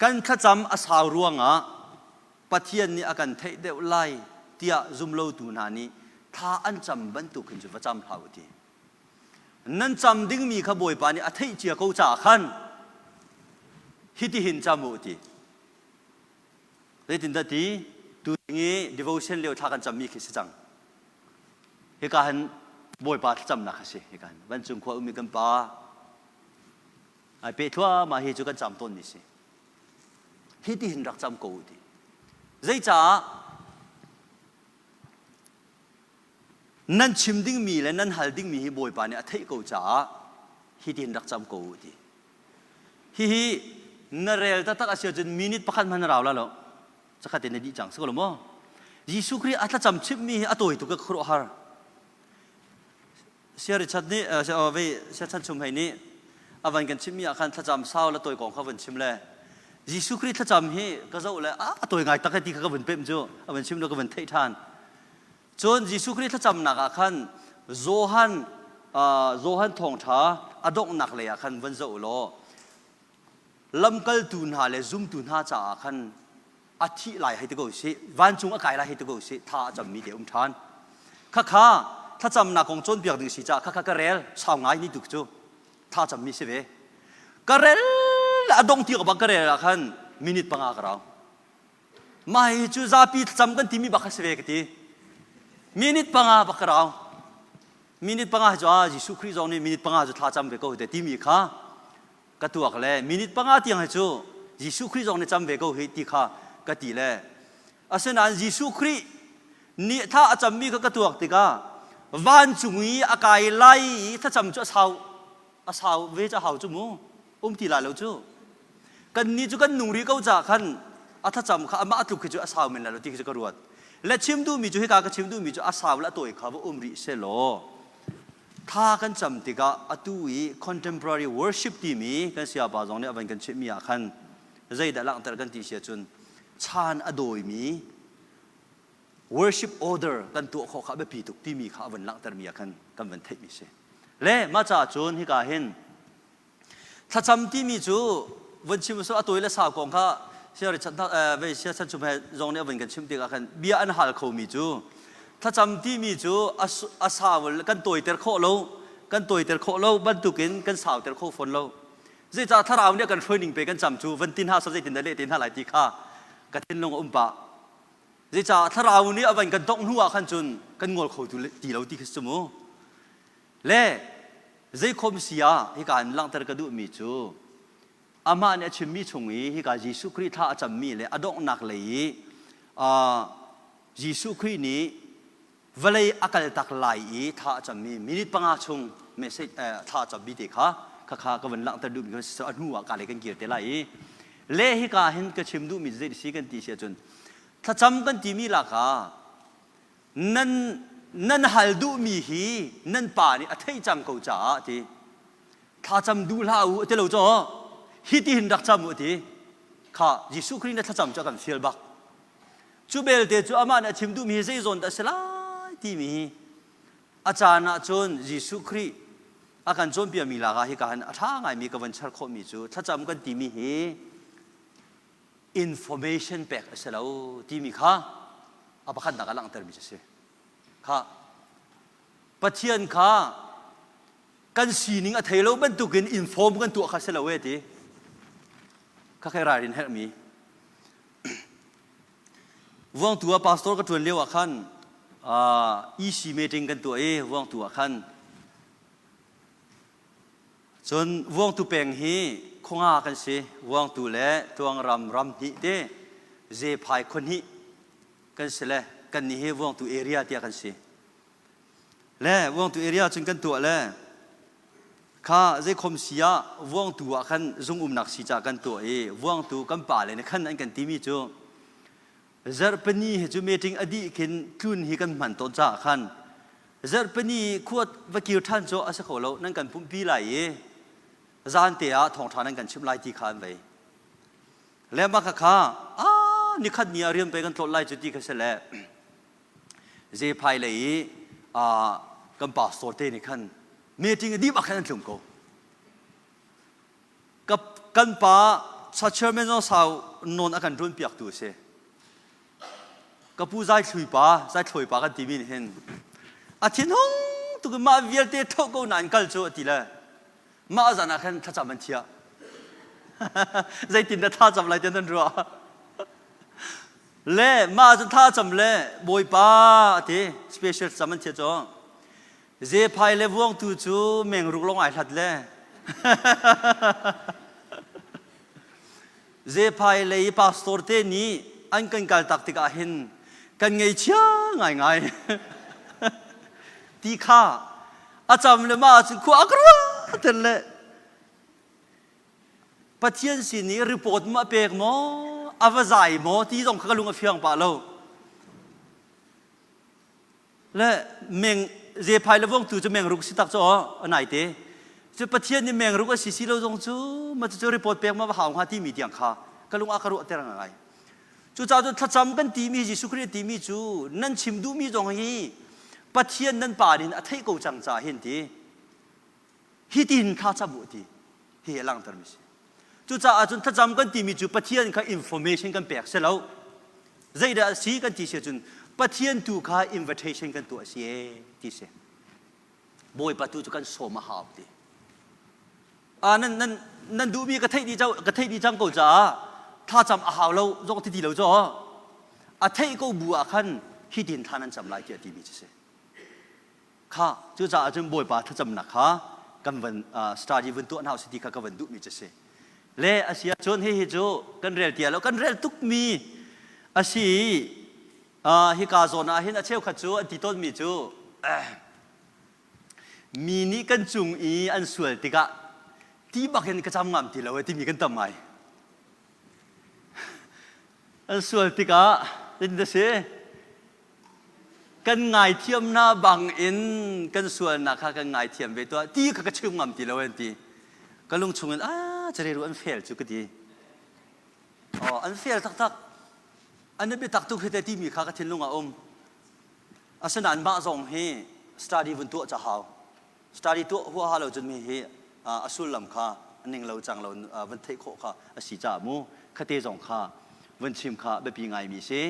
kan thlacam a sau ruangah Pathian nih a kan theih deuh lai tiah zumlotu hna nih thla an cam bantuk hin cu va cam hlah u ti. Nan cam dingmi kha Bawipa nih a theih cia ko caah khan hitihin cam u ti. Zeitindah ti? Tu i devotion lio thla kan cammi khi si cang. Hika hin Bawipa thlacamnak a si. Hika hin vancung khua ummi kan pa ai pe thluahmah hi cu kan cam tawnmi si. Hi ti hin rak cam ko u ti. Zeicah nan chim dingmi le nan hal dingmi hi Bawipa nih a theih ko caah hi ti hin rak cam ko u ti. Hihi na rel taktak a si ahcun minute pakhat hmanh na rau la lo. Zakhat in na dih cang si ko lo maw? Jesuh Khrih a thlacam chimhmi hi a tawi tuk ka khuaruahhar. Sia Richard nih vei sia chan chum hei nih a van kan chimhmi ah khan thlacam sau le tawi kong kha van chim le Jesuh Khrih thlacam hi ka zoh le a tawi ngai tak ti kha ka van pemh cu a van chim lo ka van theih ṭhan. Cun Jesuh Khrih thlacamnak ah khan Johan Johan thawngṭha a donghnak lei ah khan van zoh law lamkaltu hna le zumtu hna caah khan a thih lai hei ti ko sih vancung a kai lai hei ti ko sih tha a cammi te um ṭhan. Khakha thlacamnak kong cawnpiak ding si caah khakha ka rel sau ngai ni tuk cu tha cammi si ve. Ka rel a dong ti bak ka rel ah khan minute panga ka rau. Mah hi cu zapi thlacam kan timi bak a si ve ka ti. Minute panga bak ka rau. Minute panga cu ah Jesuh Khrih zong nih minute panga cu thla cam ve ko te timi kha ka tuak le minute panga tiang hi cu Jesuh Khrih zong nih cam ve ko hi ti kha ka ti le asinain Jesuh Khrih nih thla a cammi kha ka tuak tikah vancung i a kai lai i thlacam cu a sau a sau ve ca hau cu mu um ti lai lo cu kan nih cu kan nung rih ko ca khan a thlacam kha amah tluk khi cu a sau men lai lo ti khi cu ka ruat le chim duhmi cu hika ka chim duhmi cu a sau le a tawi kha va um rih se law thla kan cam tikah atu i contemporary worship timi kan sayapa zong nih a van kan chimhmi ah khan zeidah langhter kan ti si ahcun chan a dawimi worship order kan tuah khawh kha a biapi tuk timi kha a van langhtermi ah khan kan van theihmi si le mah caah cun hika hin Thlacam timi cu von chim a tawi le sau kong kha sia chan chung he zong nih a von kan chimh tikah khan bia an hal khomi cu thlacam timi cu a sau kan tawiter khawh lo kan tawiter khawh lo bantukin kan sauter kho fawn lo zeicah thlarau nih a kan hruai ning pe kan cam cu van tin ha sa zeitin dah leh te hna lai ti kha ka thinlung a um pah zeicah thlarau nih a van kan tongh hnu ah khan cun kan ngol kho ti lo ti khi si mu Le zeikhom si ah hika in langhter ka duhmi cu amah nih a chimmi chung i hika Jesuh Khrih thla a cammi le a donghnak lei i Jesuh Khrih nih vawlei a kaltak lai i thla a cammi minute panga chung message thla a cammi te kha khakha ka van langhter duhmi kha a hnu ah ka le kan kir te lai i le hika hin ka chim duhmi zei si kan ti si ahcun thlacam kan timi lakah Nan nan hal duhmi hi nan pa nih a theih cang ko caah ti thlacam duh hlah u ti lo caw hi ti hin rak cam u ti kha Jesuh Khrih na thlacam cu a kan fial bak cu belte cu amah nih a chim duhmi hi zei zawn dah a si lai timi hi a caan ah cun Jesuh Khrih a kan cawnpiakmi lakah hika hin a ṭha ngaimi ka van char khawhmi cu thlacam kan timi hi information pek a si lo timi kha a pakhatnak ah langhtermi cu a si. Kha Pathian kha kan sining a thei lo bantukin inform kan tuah kha si lo e ti. Kha khai ralrin herhmi. Vuangtu ah pastor ka ṭuan lio ah khan EC meeting kan tuah i Vuangtu ah khan Cun Vuangtu peng hi khuanga kan si. Vuangtu le Tluangram ram hnih te Zephai khua hnih kan si le kan nih hi Vuangtu area tiah kan si. Le Vuangtu area cun kan tuah le kha zeikhom si ah Vuangtu ah khan zung umnak si ca kan tuah i Vuangtu kan pa le nih khan an kan timi cu Zarhpini hi cu meeting a dih khin tlun hi kan hman tawn caah khan zarhpini khua va kir ṭhan cu a si kho lo nan kan pumhpi lai i zan te ah thawngṭha nan kan chimh lai ti kha an vei. Le mah khakha ah nikhat ni ah rian pei kan tlawt lai cu ti kha si le Zephai lei i kan pastor te nih khan meeting a dih bak khan an tlung ko. Kan pa sa chairman zong sau nawn a kan ṭuan piaktu a si. Ka pu Zai Thlui pa, Zai Thloi pa kan timi nih hin a thinhung tuk in mah vialte thoh ko nain kal cu a ti le mah zan ah khan thlacam an thiah. Zeitin dah thlacam lai ti nan ruah? Le mah cu tha cam le Bawipa a ti special cam an thiat cu. Zephai le vuangtu cu mengruk lawng ai hlat le. Zephai lei pastor te nih an kan kal tak tikah hin kan ngeichia ngaingai. Ti kha a cam le mah cun khua a ka ruah ten le Pathian sin i report ma pek maw a va zai maw ti zong kha ka lung a fiang pah lo. Le meng zephai le vongtu cu mengruk si tak cu a nai te. Cu Pathian nih mengruk a si si lo zong cu ma cu report pek ma va hau hnga timi tiang kha ka lung a ka ruah ter ngai. Cucaah cun thlacam kan timi Jesuh Khrih timi cu nan chim duhmi zong hi Pathian nan pa nih a theih ko cang caah hin ti. Hitin thla cam u ti hi a langhtermi si. Cucaah cun thlacam kan timi cu Pathian kha information kan pek si lo. Zeidah a si kan ti si ahcun Pathian tu kha invitation kan tuah si ee ti si. Bawipa tu cu kan sawm a hau ti. Ah nan nan nan duhmi ka theih dih ka theih dih cang ko caah thlacam a hau lo zong ti ti lo caw. A theih ko bu ah khan hitin thla nan cam lai tiah timi cu si. Kha cucaah cun Bawipa thlacamnak kha kan van study vun tuah hna usih ti kha ka van duhmi cu si. Le a si ahcun hihi cu kan rel tia lo kan rel tukmi a si i hika zawn ah hin a cheukhat cu an ti tawnmi cu mi nih kan cung i an sual tikah ti bak in ka cam ngam ti lo e timi kan tam ngai. An sual tikah zeitin dah si? Kan ngaithiam hna bang in kan sualnak kha kan ngaithiam ve tuah ti kha ka chim ngam ti lo an ti. Ka lung chung in ah careru an fail cu ka ti. Oh, an fail taktak. An i biatak tuk hi te timi kha ka thinlung ah um. Asinain mah zong hi study vun tuah ca hau. Study tuah huaha lo cun mi hi a sullam kha ning lo cang lo van theih khawh kha a si caah mu khate zong kha van chim kha biapi ngaimi si.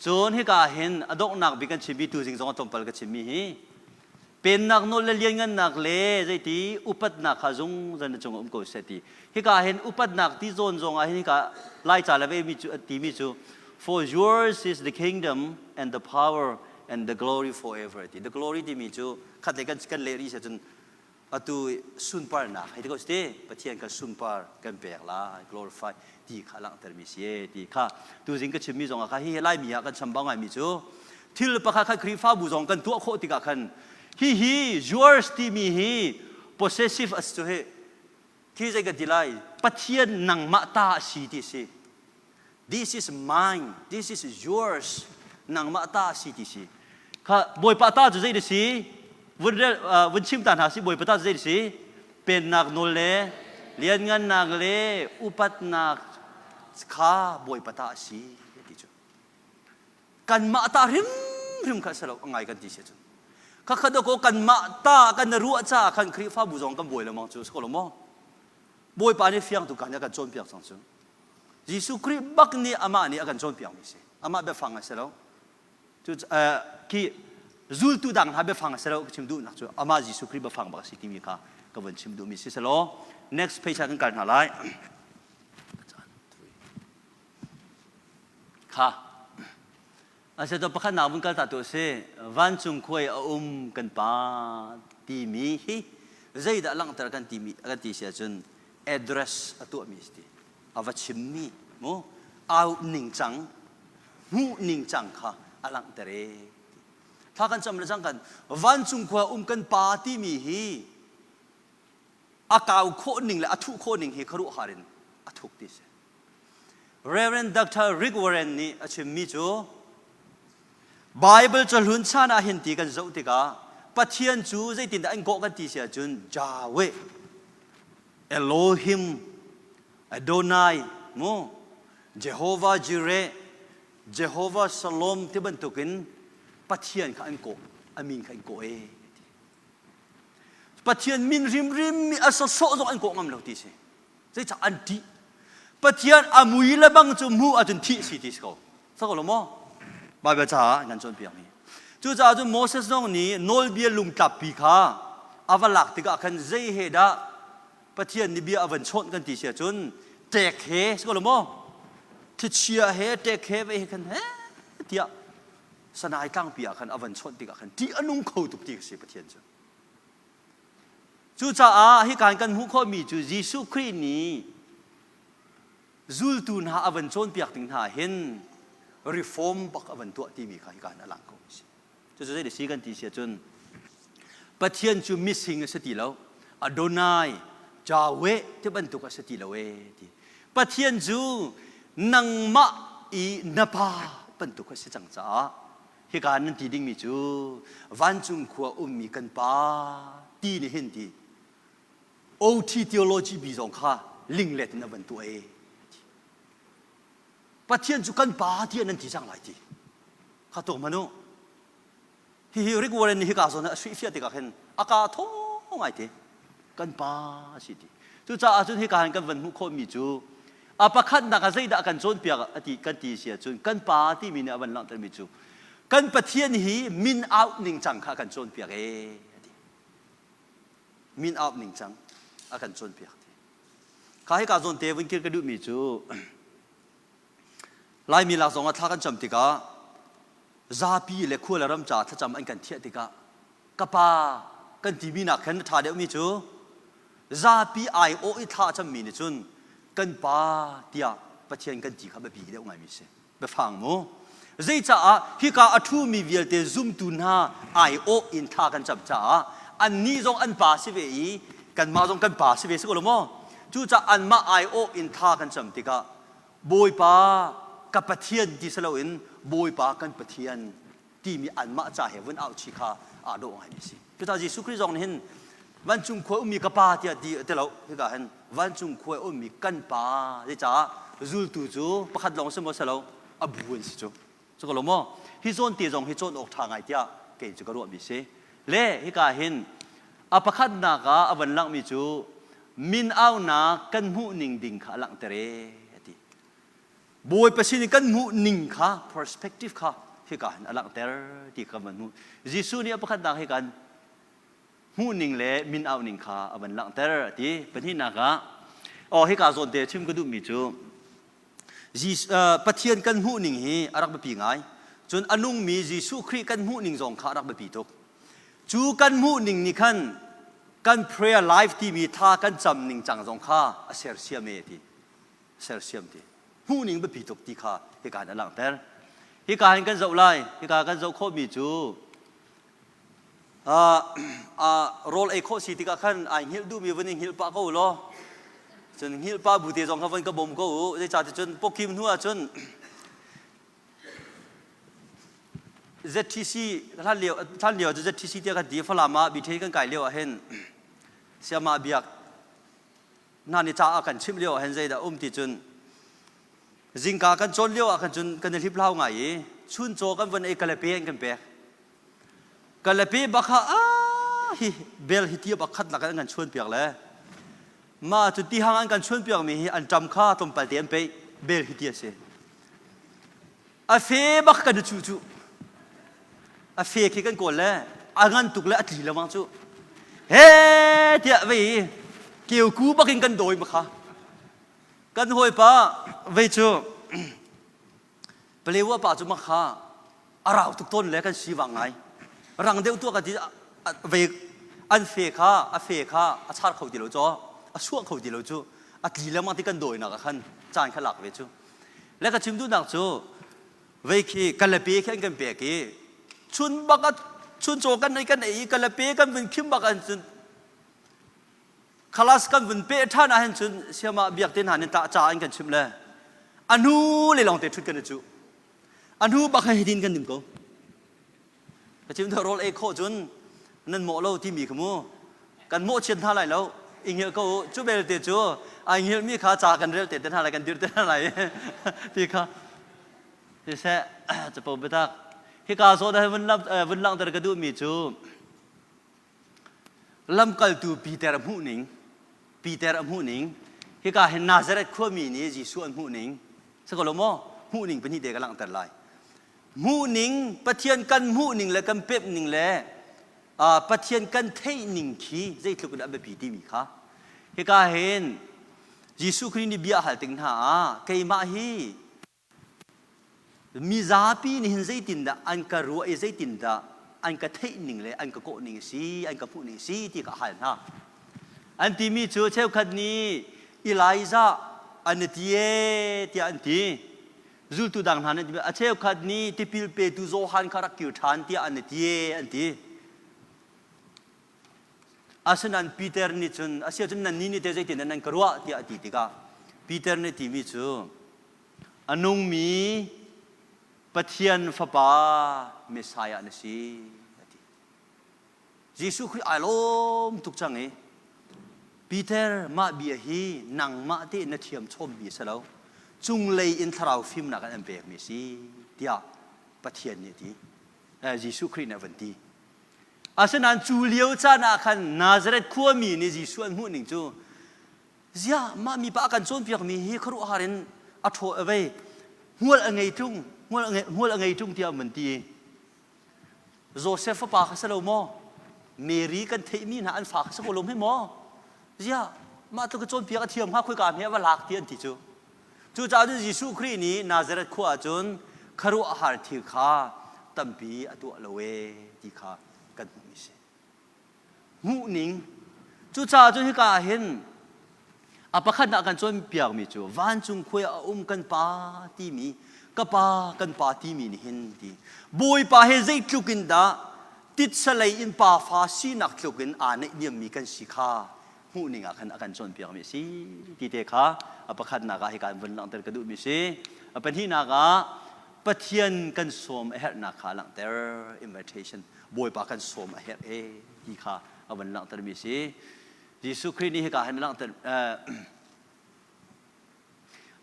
Cun hika hin a donghnak bik kan chimmi tuzing zong a tlawmpal ka chimmi hi pennak nawl le lianngannak le zeiti upatnak kha zungzal na cungah um ko seh ti. Hika hin upatnak ti zawn zong ah hin hika Laica le vemi cu timi cu for yours is the kingdom and the power and the glory forever ti. The glory timi cu khat le kan kan leh rih si cun atu sunparnak hei ti ko si Pathian kan sunpar kan pek lai glorify ti kha langhtermi si e ti kha tuzing ka chimmi zong ah kha hi Laimi ah kan chambau ngaimi cu thil pakhat khat Khrihfabu zong kan tuah khawh tikah khan hi hi yours timi hi possessive as cu hi khi zei kan ti lai Pathian nangmah ta a si ti si This is mine, this is yours. Nangmah ta si ti si. Kha Bawipa ta cu zei na si? Vun rel vun chim ta hna si Bawipa ta cu zei na si? Pennak nawl le lianngannak le upatnak kha Bawipa ta a si ti cu. Kanmah ta hrimhrim kha si lo ngai kan ti si cun. Kha kha dako kanmah ta kan ruah caah khan Khrihfabu zong kan buai lengmang cu si ko lo maw? Bawipa nih fiang tu kan kan cawnpiak cang cu. Jesuh Khrih bak nih amah nih a kan cawnpiakmi si. Amah biafang a si lo. Cu khi zultu dang hna biafang a si lo ka chim duhnak cu amah Jesuh Khrih biafang bak a si timi kha ka von chim duhmi si selaw next page ah kan kal hna lai. Kha Asito pakhatnak vun kal ta tu si vancung khuai a um kan pa timi hi zeidah langhter kan timi kan ti si ahcun address a tuahmi si ti a va chimmi mu au ningcang hmuh ningcang kha a langhter e thla kan cam le cang kan vancung khua um kan pa timi hi a kau khawh ning le a thuh khawh ning hi khuaruahhar in a thuk ti si Reverend Dr. Rick Warren nih a chimmi cu Bible cahlun chan ah hin ti kan zoh tikah Pathian cu zeitindah an kawh kan ti si ahcun Yahweh, Elohim, Adonai, mu Jehovah Jireh, Jehovah Shalom ti bantukin Pathian kha an kawh, a min kha an kawh ee. Pathian min hrimhrim mi a sawsawh zong an kawh ngam lo ti si. Zeicah an ṭih? Pathian a mui le bang cu hmuh ahcun thih si ti si ko. Sa ko lo maw? Baibal caah nan cawnpiakmi. Cucaah cun Moses zong nih nawlbia lungtlappi kha a va lak tikah khan zei he dah Pathian nih bia a van chawnh kan ti si ahcun ṭek he si ko lo maw? Thlichia he ṭek he vei he khan he tiah Sanai tlangpi ah khan a van chawnh tikah khan ṭih a nung kho tuk ti a si Pathian cu. Cucaah hika in kan hmuh khawhmi cu Jesuh Khrih nih zultu hna a van cawnpiak ding hna hin reform bak a van tuah timi kha hika hin a lang ko a si. Cucu zei si kan ti si ahcun Pathian cu mising a si ti lo, Adonai, Jahweh ti bantuk a si ti lo ee ti. Pathian cu nangmah i na pa bantuk a si cang caah hika nan ti dingmi cu vancung khua ummi kan pa ti nih hin ti OT theology bi zong kha linglet in a van tuah ee. Pathian cu kan pa tiah nan ti cang lai ti. Kha tuk hmanh u. Hihi Rick Warren nih hika zawn ah a suihfiah tikah khin a ka thaw ngai te. Kan pa a si ti. Cucaah cun hika hin kan van hmuh khawhmi cu a pakhatnak ah zeidah kan cawnpiak a ti kan ti si ahcun kan pa timi nih a van langhtermi cu kan Pathian hi min auh ningcang kha a kan cawnpiak ee a ti. Min auh ningcang a kan cawnpiak ti. Kha hika zawn te vun kir ka duhmi cu Laimi lak zong ah thla kan cam tikah zapi le khua le ram ca thlacam an kan thiah tikah ka pa kan timi nak khan a ṭha deuhmi cu zapi aiawh i thla a cammi nih cun kan pa tiah Pathian kan ti kha biapi deuh ngaimi si. Biafang mu. Zeicaah hika a ṭhumi vialte zumtu hna aiawh in thla kan cam caah annih zong an pa si ve i kanmah zong kan pa si ve si ko lo maw? Cucaah anmah aiawh in thla kan cam tikah Bawipa ka Pathian ti si loin Bawipa kan Pathian timi anmah ca he vun au chi kha aa dawh ngaimi a si. Cucaah Jesuh Khrih zong nih hin vancung khua ummi ka pa tiah ti ti lo hika hin vancung khua ummi kan pa zeicah zultu cu pakhat lawng si maw si lo a bu an si cu cu ko lo maw hi zawn te zong hi cawn awk ṭha ngai tiah kei cu ka ruahmi si le hika hin a pakhatnak ah a van langhmi cu min aunak kan hmuh ning ding kha a langhter ee a ti. Bawipa sin i kan hmuh ning kha perspective kha hika hin a langhter ti kha van hmuh. Jesuh nih a pakhatnak hika hin hmuh ning le min auh ning kha a van langhter a ti. Pahnihnak ah oh hika zawn te chim ka duhmi cu Pathian kan hmuh ning hi a rak biapi ngai. Cun a nungmi Jesuh Khrih kan hmuh ning zong kha a rak biapi tuk. Cu kan hmuh ning nih khan kan prayer life timi tha kan cam ning cang zong kha a sersiam e ti sersiam ti hmuh ning biapi tuk ti kha hika hin a langhter hika hin kan zoh lai hika kan zoh khawhmi cu rawl ei khawh si tikah khan ai hngilh duhmi vun i hngilh pah ko law cun hngilh pah bu te zong kha vun ka bawm ko u zeicahti cun pawkhim hnu ah cun ZTC hlan lio hlan lio cu ZTC tiah kan ti Falam ah BTH kan kai lio ah hin Siama biak hna nih ca a kan chimh lio ah hin zeidah um ti cun zingka kan cawn lio ah khan cun kan i hliplau ngai i chun caw kan von ei kalepe an kan pek kalepe bak kha a hi bel hi tia bak khat lak an kan chuan piak le mah cu tihang an kan chuan piak mi hi an ṭam kha tlawmpal te an peih bel hi ti a si A fe bak kan i cuh cu. A fe khi kan kawl le a ngan tuk le a tli lengmang cu. He tiah vei keuku bak in kan dawi ma kha. Kan hawipa vei cu Palewa pa cu makha a rau tuk tawn le kan si vang ngai. Rang deuh tuah kan ti vei an fe kha a fe kha a char kho ti lo caw a suah kho ti lo cu a tli lengmang ti kan dawinak ah khan caan kha lak ve cu. Le ka chim duhnak cu vei khi kalape khi an kan pek i chun bak a chun caw kan ei kan ei i kalape kan vun khim bak an cun khalas kan vun pe ṭhan ah hin cun siama biak te hna nih tah ca an kan chimh le a hnu le lawng te ṭhut kan i cuh a hnu bak he hitin kan dim ko Ka chim rawl ei khawh cun nan mawh lo timi kha mu kan mawhchiat hna lai lo i hngilh ko u cu belte cu ai hngilhmi kha ca kan rel te te hna lai kan dir te hna lai ti kha siseh capo biatak hika zawn ah vun vun langhter ka duhmi cu lamkaltu Peter a hmuh ning Peter a hmuh ning hika hin Nazareth khuami nih Jesuh an hmuh ning si ko lo maw hmuh ning pahnih te ka langhter lai Hmuhning, Pathian kan hmuhning le kan pemhning le Pathian kan theihning khi zeitluk in a biapi timi kha hika hin Jesuh Khrih nih bia a hal tik hna ah keimah hi. Mizapi nih hin zeitindah an ka ruah i zeitindah an ka theih ning le an ka kawh ning a si, an ka hmuh ning a si ti ka hal hna. An timi cu cheukhat nih Elijah an i ti ee tiah an ti. Zultu dang hna nih a cheukhat nih tipil petu Johan kha rak kir ṭhan tiah an i ti ee an ti. Asinain Peter nih cun a si ahcun nannih nih teh zeitindah nan ka ruah tiah a ti tikah Peter nih timi cu A nungmi Pathian Fapa Messiah na si a ti. Jesuh Khrih ai lawm tuk cang i Peter mah bia hi nangmah tein na thiam chawmmi a si lo. Cunglei in thlarau fimnak in an pekmi a si tiah Pathian nih a ti. Jesuh Khrih nih a van ti. Asinain cu lio caan ah khan Nazareth khuami nih Jesuh an hmuh ning cu Ziah mah mipa a kan cawnpiakmi hi khuaruahhar in a ṭhaw a vei hmual a ngei ṭung hmual a ngei ṭung tiah an van ti. Josef fapa kha si lo maw? Mary kan theihmi hna an fa kha si ko lo hme maw? Ziah mah tluk cawnpiak a thiam hnga khoika hme a va lak ti an ti cu. Cucaah cun Jesuh Khrih nih Nazareth khua ah cun khuaruahhar thil kha tampi a tuah lo ee ti kha kan hmuhmi si. Hmuhning. Cucaah cun hika ah hin a pakhatnak kan cawnpiakmi cu vancung khua a um kan pa timi ka pa kan pa timi nih hin ti Bawipa he zeitluk in dah titsa lei in pa fa sinak tluk in aa neihniammi kan si kha hmuhning ah khan a kan cawnpiakmi a si ti te kha a pakhatnak ah hika in vun langhter ka duhmi si. A pahnihnak ah Pathian kan sawm a herhnak kha a langhter invitation Bawipa kan sawm a herh e ti kha a van langhtermi a si. Jesuh Khrih nih hika hin a langhter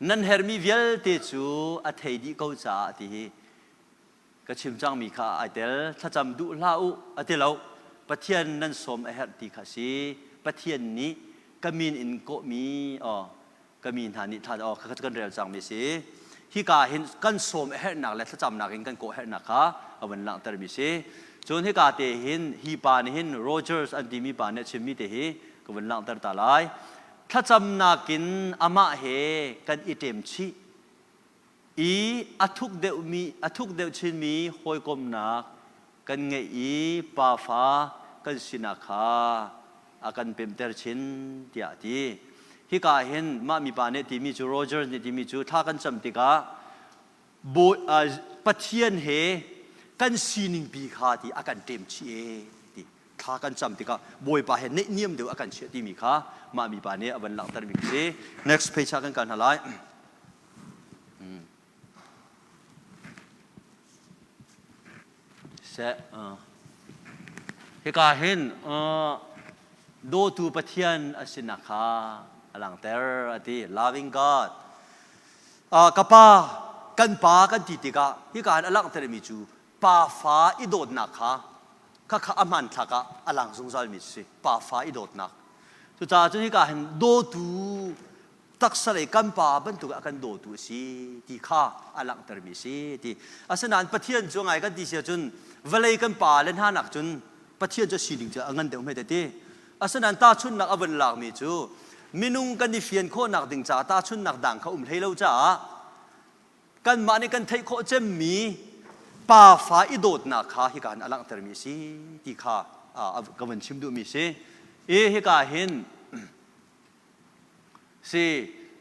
nan herhmi vialte cu a thei dih ko caah ti hi ka chim cangmi kha ai tel thlacam duh hlah u a ti lo Pathian nan sawm a herh ti kha si Pathian nih ka min in kawhmi aw ka mi hna nih thla aw kha kan rel cangmi si. Hika hin kan sawm a herhnak le thlacamnak in kan kawh herhnak kha a van langhtermi si. Cun hika te hin hi pa nih hin Rogers an timi pa nih a chimmi te hi ka vun langhter ta lai. Thlacamnak in amah he kan i ṭem chih i a thuk deuhmi a thuk deuh chinmi hawikomhnak kan ngeih i pafa kan sinak kha a kan pemter chin tiah a ti. Hika hin mah mipa nih timi cu Rogers nih timi cu thla kan cam tikah Pathian he kan sining pi kha ti a kan ṭem chih e ti thla kan cam tikah Bawipa he neihniam deuh a kan chiah timi kha mah mipa nih a van langhtermi si. Next page ah kan kal hna lai. Seh, hika hin dawtu Pathian a sinak kha a langhter a ti. Loving God. Ka pa, kan pa kan ti tikah hika hin a langhtermi cu pa fa i dawtnak kha khakha a hmanthlak ah a lang zungzalmi si. Pa fa i dawtnak. Cucaah cun hika hin dawtu taksa lei kan pa bantuk a kan dawtu a si ti kha a langhtermi a si ti. Asinain Pathian cu ngai kan ti si ahcun vawlei kan pa le hna nak cun Pathian cu a sining cu a ngan deuh hme ti. Asinain tahchunhnak a vun lakmi cu minung kan i fian khawhnak ding caah tahchunhnak dang kha um hlei lo caah kanmah nih kan theih khawh cemmi pa fa i dawtnak kha hika hin a langhtermi a si ti kha ka vun chim duhmi a si. I hika hin Si,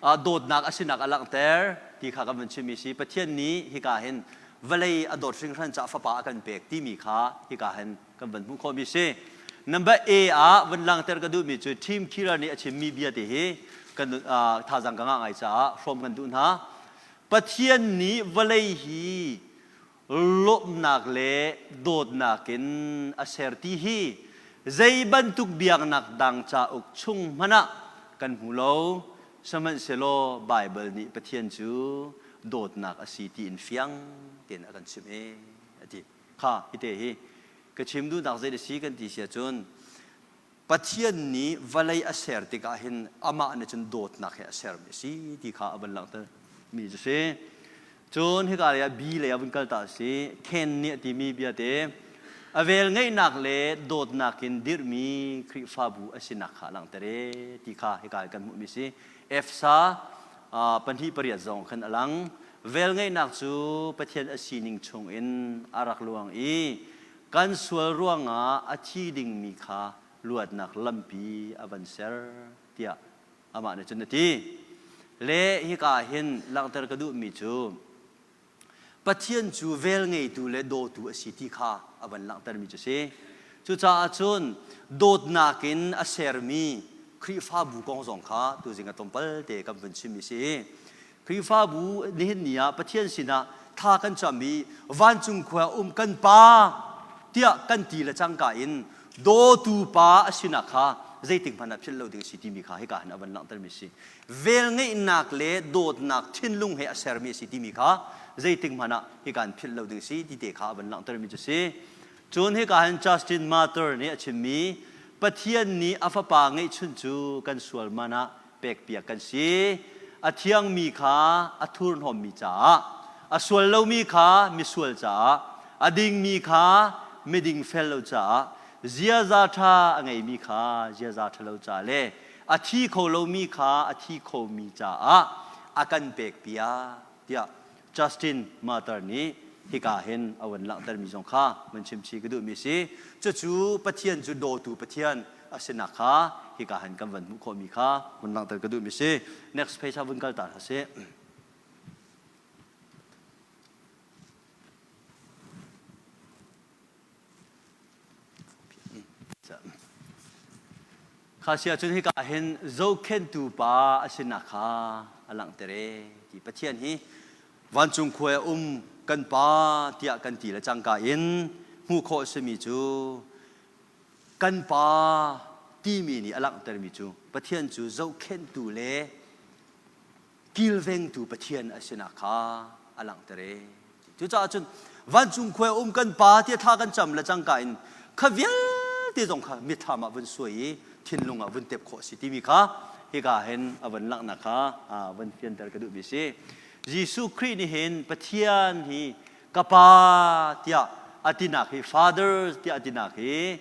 dawtnak a sinak a langhter ti kha kan vun chimmi si. Pathian nih hika hin vawlei a dawt hringhran caah fapa a kan pek timi kha hika hin kan van hmuh khawhmi si. Number A ah vun langhter ka duhmi cu Tim Keller nih a chimmi bia te hi kan thazaang ka ngah ngai caah hrawm kan duh hna. Pathian nih vawlei hi lawmhnak le dawtnak in a ser ti hi zei bantuk biaknak dang cauk chung hmanh ah kan hmu lo. Sihmanhsehlaw Baibal nih Pathian cu dawtnak a si tiin fiang tein a kan chimh ee a ti. Kha hite hi ka chim duhnak zei a si kan ti si ahcun Pathian nih vawlei a ser tikah hin amah nih cun dawtnak he a sermi a si ti kha a van langhter mi cu si. Cun hika lei ah B lei ah vun kal ta si. Ken nih a timi bia te a vel ngeihnak le dawtnak in dirhmi Khrihfabu a sinak kha a langhter e ti kha hika kan hmuhmi si. Efsa 2:8 zong khan a lang. Velngeihnak cu Pathian a sining chungin a rak luang i kan sual ruangah a thi dingmi kha luatnak lampi a van ser tiah amah nih cun a ti. Le hika ah hin langhter ka duhmi cu Pathian cu velngeitu le dawtu a si ti kha a van langhtermi cu a si. Cucaah cun dawtnak in a sermi Khrihfabu kong zong kha tuzing a tlawmpal te kan vun chimmi si. Khrihfabu nihin ni ah Pathian sinah tha kan cam i vancung khua um kan Pa tiah kan ti le cangka in dawtu pa a sinak kha zeitik hmanh ah philh lo ding a si timi kha hika hin a van langhtermi a si. Velngeihnak le dawtnak thinlung he a sermi a si timi kha zeitik hmanh ah hika hin philh lo ding a si ti te kha a van langhtermi cu a si. Cun hika hin Justin Martyr nih a chimmi Pathian nih a fapa ngeihchun cu kan sual man ah pekpiak kan si. A thiangmi kha a thurhnawmmi caah, a sual lomi kha misual caah, a dingmi kha miding fel lo caah, ziaza ṭha a ngeimi kha ziaza ṭhalo ca le a thi kho lomi kha a thi khomi caah a kan pekpiak tiah Justin Martyr nih hika hin a van langhtermi zong kha van chimchih ka duhmi a si. Cucu Pathian cu dawtu Pathian a sinak kha hika hin kan van hmuh khawhmi kha vun langhter ka duhmi a si. Next page ah vun kal ta hna sih. Kha si ahcun hika hin zohkhenhtu pa a sinak kha a langhter ee ti Pathian hi vancung khua a um kan pa tiah kan ti le cangka in hmuh khawh a simi cu kan pa timi nih a langhtermi cu Pathian cu zohkhenhtu le kilvengtu Pathian a sinak kha a langhter ee. Cucaah cun vancung khua um kan pa tiah thla kan cam le cangka in kha vialte zong kha mitthlam ah vun suai i thinlung ah vun tep khawh a si timi kha hika hin a van langhnak kha van fianter ka duhmi a si. Jesuh Khrih nih hin Pathian hi ka pa tiah a tinak hi Father tiah a tinak hi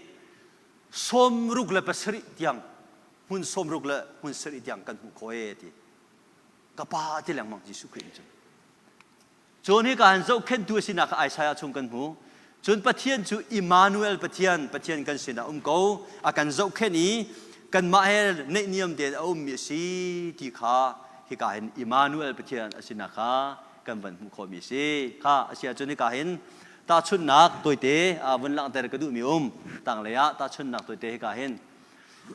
67 tiang hmun 60 le hmun sarih tiang kan hmuh khawh ee ti. Ka pa ti lengmang Jesuh Khrih nih cun. Cun hika han zohkhenhtu a sinak kha Isaiah chung kan hmu. Cun Pathian cu Immanuel Pathian, Pathian kan sinah um ko, a kan zohkhenh i kanmah he naihniam tein a ummi a si ti kha hika hin Immanuel Pathian a sinak kha kan van hmuh khawhmi a si. Kha a si ahcun hika hin tahchunhnak tawite vun langhter ka duhmi um. Tanglei ah tahchunhnak tawite hika hin.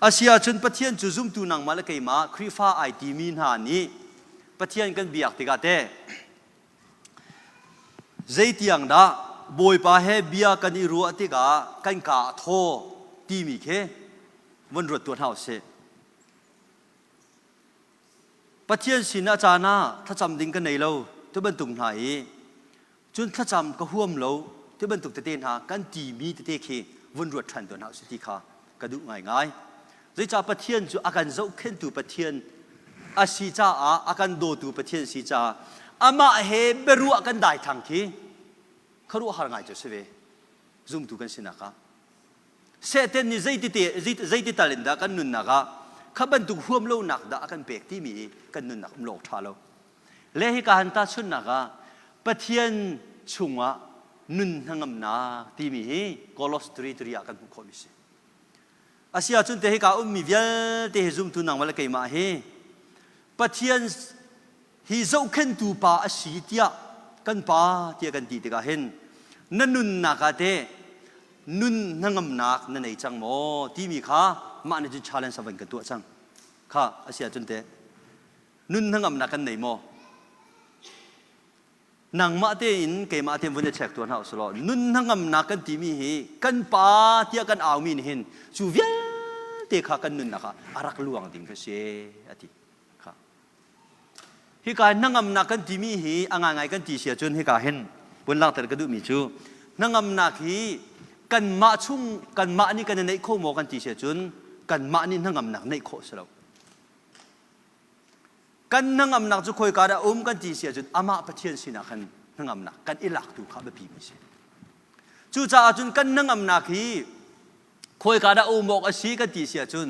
A si ahcun Pathian cu zumtu nangmah le keimah Khrihfa ai timi hna nih Pathian kan biak tikah teh zeitiang dah Bawipa he bia kan i ruah tikah kan kaa a thaw timi khi vun ruat tuah hna usih. Pathian sin ah caan ah thlacam ding ka nei lo ti bantuk hna i cun thlacam ka huam lo ti bantuk tete hna kan timi tete khi vun ruat ṭhan tuah hna usih ti kha ka duh ngaingai. Zeicah Pathian cu a kan zohkhenhtu Pathian a si caah a kan dawtu Pathian si caah amah he biaruah kan daithlang khi khuaruahhar ngai cu a si ve zumtu kan sinak ah. Satan nih zeiti tal in dah kan nunnak ah kha bantuk huam lonak dah a kan pek timi i kan nunnak um lo awk ṭha lo. Le hika han tahchunhnak ah Pathian chungah nun hnangamnak timi hi Kolos 3:3 ah kan hmuh khawhmi si. A si ahcun te hika ummi vialte hi zumtu nangmah le keimah hi Pathian hi zohkhenhtu pa a si tiah kan pa tiah kan ti tikah hin na nunnak ah teh nun hnangamnak na nei cang maw timi kha mah nih cun challenge a van kan tuah cang kha a si ahcun teh nun hnangamnak kan nei maw Nangmah tein keimah tein vun i check tuah hna usih law nun hnangamnak kan timi hi kan pa tiah kan aumi nih hin cu vialte kha kan nunnak ah a rak luang ding kha si a ti kha. Hika hnangamnak kan timi hi a ngaingai kan ti si ahcun hika hin vun langhter ka duhmi cu hnangamnak hi kanmah chung kanmah nih kan i neih kho maw kan ti si ahcun kanmah nih hnangamnak neih khawh si lo. Kan hnangamnak cu khawika dah um kan ti si ahcun amah Pathian sinah khan hnangamnak kan i lak tu kha biapi mi si. Cucaah cun kan hnangamnak hi khawika dah um awk a si kan ti si ahcun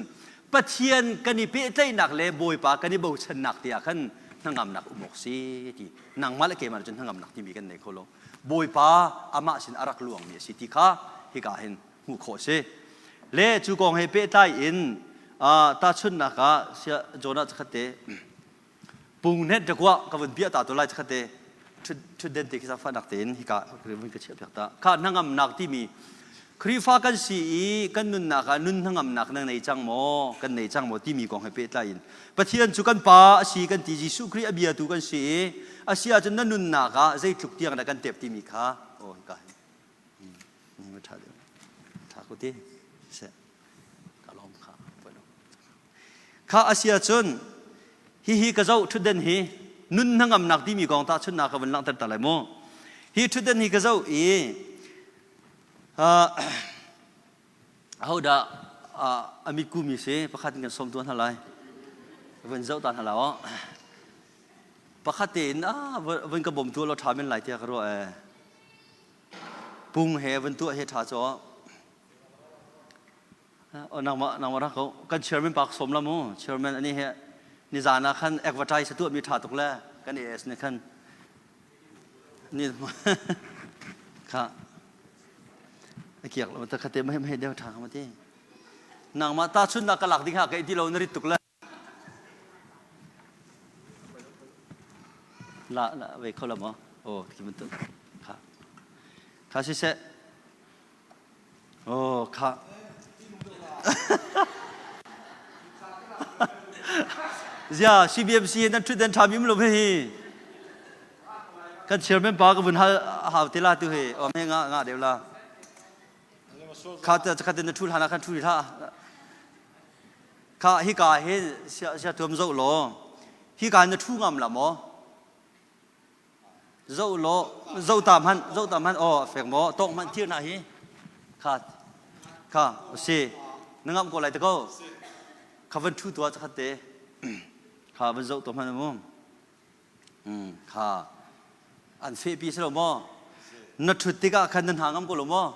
Pathian kan i pehtlaihnak le Bawipa kan i bochannak te ah khan hnangamnak um awk si ti. Nangmah le keimah cun hnangamnak timi kan nei kho lo. Bawipa amah sin a rak luangmi a si ti kha hika hin hmuh khawh a si. Le cu kong he pehtlai in tahchunhnak ah sia Jonah zakhat te pungnet dakwa ka vun bia ta to lai zakhat te thutden te khi fahnak tein hika vun ka chiah piak ta kha hnangamnak timi Khrihfa kan si i kan nunnak ah nun hnangamnak na nei cang maw kan nei cang maw timi kong he pehtlai in Pathian cu kan pa a si kan ti Jesuh Khrih a biatu kan si i a si ahcun na nunnak ah zeitluk tiang dah kan tep timi kha oh hika hin ṭha deuh ṭha ko ti seh ka lawm kha kha a si ahcun hihi ka zoh ṭhutden hi nun hnangamnak timi kong tahchunhnak ka vun langhter ta lai mu hi ṭhutden hi ka zoh i Ahodah a mitku mi si pakhat in kan sawm tuah hna lai. Vun zoh ta hna la aw. Pakhat tein ah vun ka bawm tuah law ṭha men lai tiah ka ruah ee. Pung he vun tuah he ṭha caw. Nangmah nangmah rak ko. Kan chairman pa sawm la mu. Chairman ani he nizan ah khan advertise tuah mi ṭha tuk le kan AS nih khan ni kha a kiak lo ta khate mai mai deuh ṭha ma ti nangmah ta chun na ka lak ding ha ka ti lo na rit tuk le la la ve kho la maw oh ki bantuk kha kha si seh Oh, kha. Zia CBMC nan ṭhut den ṭha mim lo hi. Kan chairman pa ka vun hal hau te la tu hi. Om he nga nga deu la. Kha ta kha te na ṭhu hlan ah khan ṭhu hlah. Kha hi ka hin sia sia tuam zo lo. Hi ka na ṭhu ngam la maw? Zoh law zoh ta hmanh zoh ta hmanh aw a fek maw tawk hmanh thir hna hi kha kha a si na ngamh ko lai te ko kha van ṭhu tuah cakhat te kha van zoh tuah hmanh mu kha an fehpi si lo maw na ṭhut tikah khan na hna ngam ko lo maw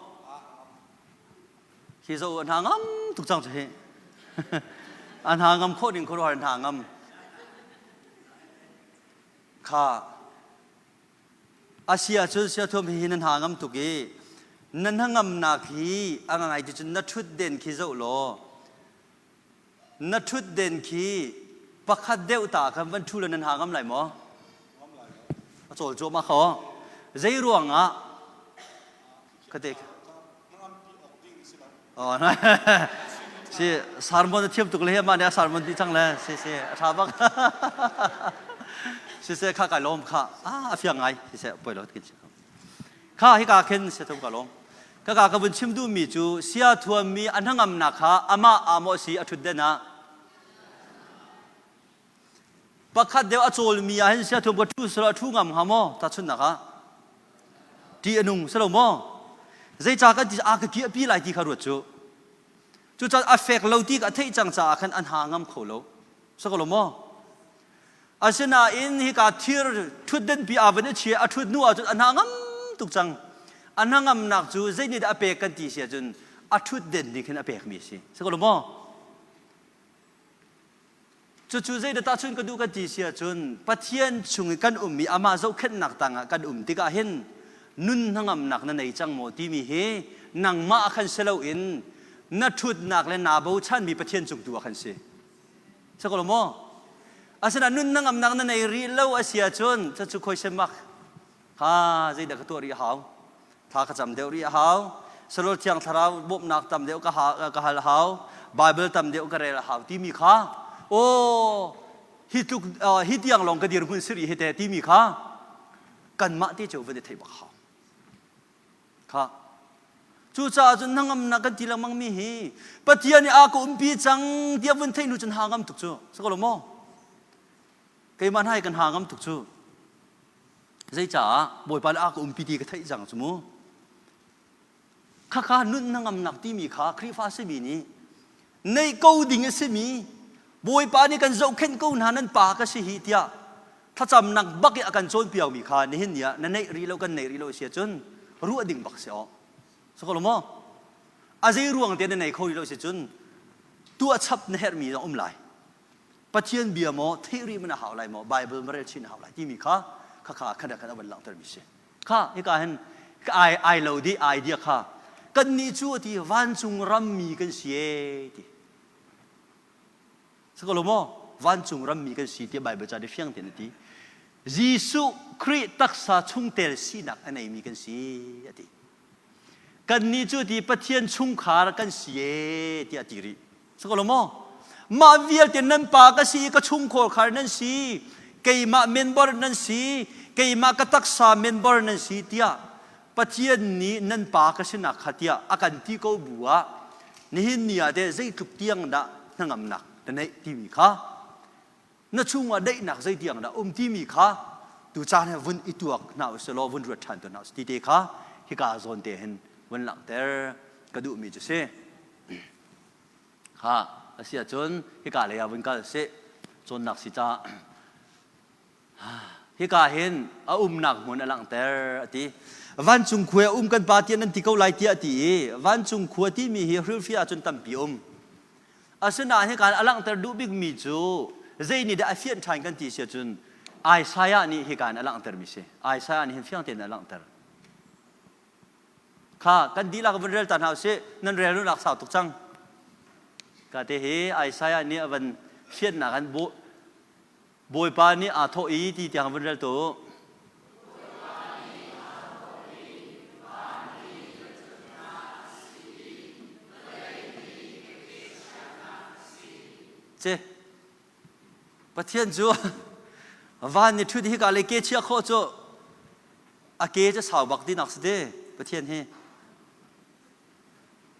hi zoh a hna ngam tuk cang cu hi a hna ngam khawh ding khuaruahhar hna ngam Kha a si ahcun siathuam hi nan ha ngam tuk i na hnangamnak hi a ngai ti cun na ṭhutden khi zoh law na ṭhutden khi pakhat deuh ta khan van ṭhu law nan ha ngam lai maw? A cawl cuahmah kho. Zei ruangah Kate Oh, si sermon a thiam tuk le mah nih a sermon ti cang le si si a tha bak si se kha kai lawm kha ah a fiang ngai si se poi lo kin kha hi ka khen se thum ka lawm ka ka ka vun chim duh mi cu sia thuam mi a hnangamnak kha amah amo si a thut den ah Pakhat deuh a cawlmi ah hin siathum ka ṭhu selaw a ṭhu ngam hnga maw? Tahchunhnak ah ṭih a nung si lo maw? Zeicah kan ti a ka kiahpi lai ti kha ruat cu. Cucaah a fek lo ti kha a theih cang caah khan an ha ngam kho lo. Si ko lo maw? Asinain hika thir ṭhutdenpi aa van i chia a ṭhut hnu ahcun a hna ngam tuk cang. A hnangamnak cu zei nih dah a pek kan ti si ahcun a ṭhutden nih khin a pekmi a si. Si ko lo maw? Cucu zeidah tahchunh ka duh kan ti si ahcun Pathian chung i kan ummi amah zohkhenhnak tangah kan um tikah hin nun hnangamnak na nei cang maw timi hi nangmah ah khan si loin na ṭhutnak le naa bochanmi Pathian cung tu ah khan si. Si ko lo maw? Asinain nun hnangamnak na nei rih lo a si ahcun cucu khuaisemak kha zeidah ka tuah rih a hau? Thla ka cam deuh rih a hau. Salol Thiang Thlarau bawmhnak tam deuh ka, ka hal a hau. Bible tam deuh ka rel a hau timi kha aw hi tluk uh, hi tiang lawng ka dirhmun si rih hi te timi kha kanmah te cu van i theih bak hau. Kha cucaah cun hnangamnak kan ti lengmang mi hi Pathian nih a ka umpi cang tiah vun theih hnu cun ha ngam tuk cu si ko lo maw keimah hna hi kan ha ngam tuk cu Zeicaah Bawipa le a ka umpi ti ka theih cang cu mu. Khakha nun hnangamnak timi kha Khrihfa simi nih neih ko ding a simi Bawipa nih kan zohkhenh ko hna nan pa ka si hi tiah thlacamnak bak i a kan cawnpiakmi kha nihin ni ah na neih rih lo kan neih rih lo si ahcun ruah ding bak si awk. Si ko lo maw? A zei ruang te na nei kho rih lo si cun tuah chap na herhmi zong um lai. Pathian bia maw theih rih man a hau lai maw Bible ma rel chin a hau lai timi kha khakha khan khan a van langhtermi si. Kha hika hin ai ai lo di idea kha kannih cu ati vancung rammi kan si e ti. Siko lo maw vancung rammi kan si tiah Bible ca nih fiang tein a ti. Jesuh Khrih taksa chungtel sinak a neimi kan si a ti. Kannih cu ti Pathian chungkhar kan si e tiah a ti rih. Siko lo maw? Mah vialte nan pa ka si i ka chungkhar khar nan si, keimah member nan si, keimah ka taksa member nan si tiah Pathian nih nan pa ka sinak kha tiah a kan ti ko bu ah nihin ni ah teh zeitluk tiang dah hnangamnak na neih timi kha na chungah daihnak zei tiang dah um timi kha tu caan he vun i tuak hna usih law vun ruat ṭhan tu hna usih ti te kha hika zawn te hin vun langhter ka duhmi cu si. Kha a si ahcun hika lei ah vun kal sih cawnnak si ca hika hin a umnak hmun a langhter a ti. Vancung khua um kan pa tiah nan ti ko lai tiah a ti i vancung khua timi hi hrilhfiah ahcun tampi um. Asinain hika a langhter duh bikmi cu zei nih dah a fianh ṭhan kan ti si ahcun Isaiah nih hika in a langhtermi si. Isaiah nih hin fiang tein a langhter. Kha kan dihlak vun rel ta hna usih. Nan rel nunak sau tuk cang. Ka te hi Isaiah nih a van fianhnak an Bawipa nih aa thawh i ti tiang vun rel tu. Ce Pathian cu van ni ṭhut hika le ke chia khawh cu a ke cu sau bak tinak si te Pathian hi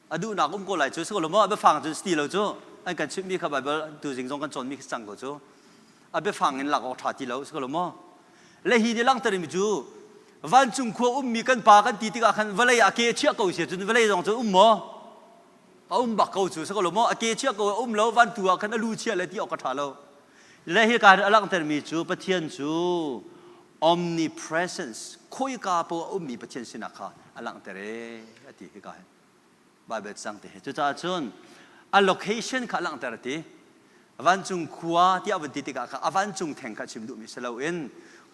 a duhnak um ko lai cu si ko lo maw a biafang cun si ti lo cu an kan chimhmi kha Bible tu zing zong kan cawnmi khi cang ko cu a biafang in lak awk ṭha ti lo si ko lo maw le hi nih langhtermi cu vancung khua ummi kan pa kan ti tikah khan vawlei ah ke chiah ko si cun vawlei zong cu um maw a um bak ko cu si ko lo maw a ke chiah ko a um lo van tu ah khan a lu chiah le ti awk a ṭha lo le hi ka a langhtermi cu Pathian cu omnipresence khoika paoh a ummi Pathian sinah kha a langhter ee a ti hika hin Bible cang te hi cucaah cun a location kha a langhter a ti vancung khua tiah vun ti tikah kha a vancung theng kha chim duhmi si loin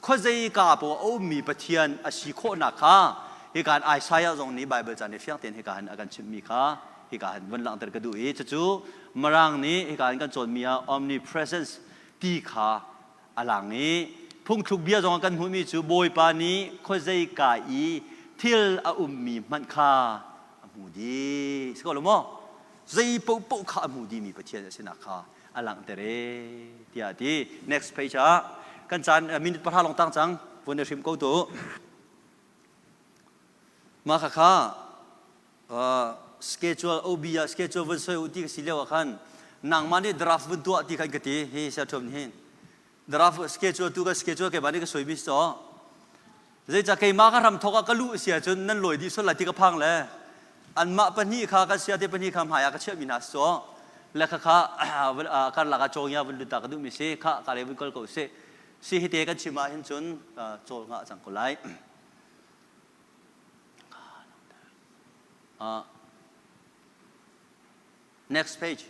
khuazei ka paoh a ummi Pathian a si khawhnak kha hika in Isaiah zong nih Bible ca nih fiang tein hika hin a kan chimhmi kha hika hin vun langhter ka duh i cucu Mirang nih hika hin kan cawnmi ah omnipresence ti kha a lang i phungthluk bia zong kan hmuhmi cu Bawipa nih khuazei ka i thil a ummi hmanh kha a hmu dih si ko lo maw zei paohpaoh kha a hmu dihmi Pathian a sinak kha a langhter e tiah a ti next page ah kan caan minute pahra lawng tang cang vun i hrim ko tu mah kha kha schedule OB ah schedule vun soi u ti ka si lio ah khan nangmah nih draft vun tuah ti khan ka ti hi sia thum hin draft schedule tu ka schedule keimah nih ka soi mi si Zeicah keimah ka ram thawk ah ka luh si ahcun nan lawi dih sual lai ti ka phang le anmah pahnih kha kan sia te pahnih kha hmai ah ka chiahmi hna si caw le kha kha karlak ah cawng vun lut ta ka duhmi si kha ka le vun kal ko si si hi te kan chim ah hin cun cawl ngah cang ko lai next page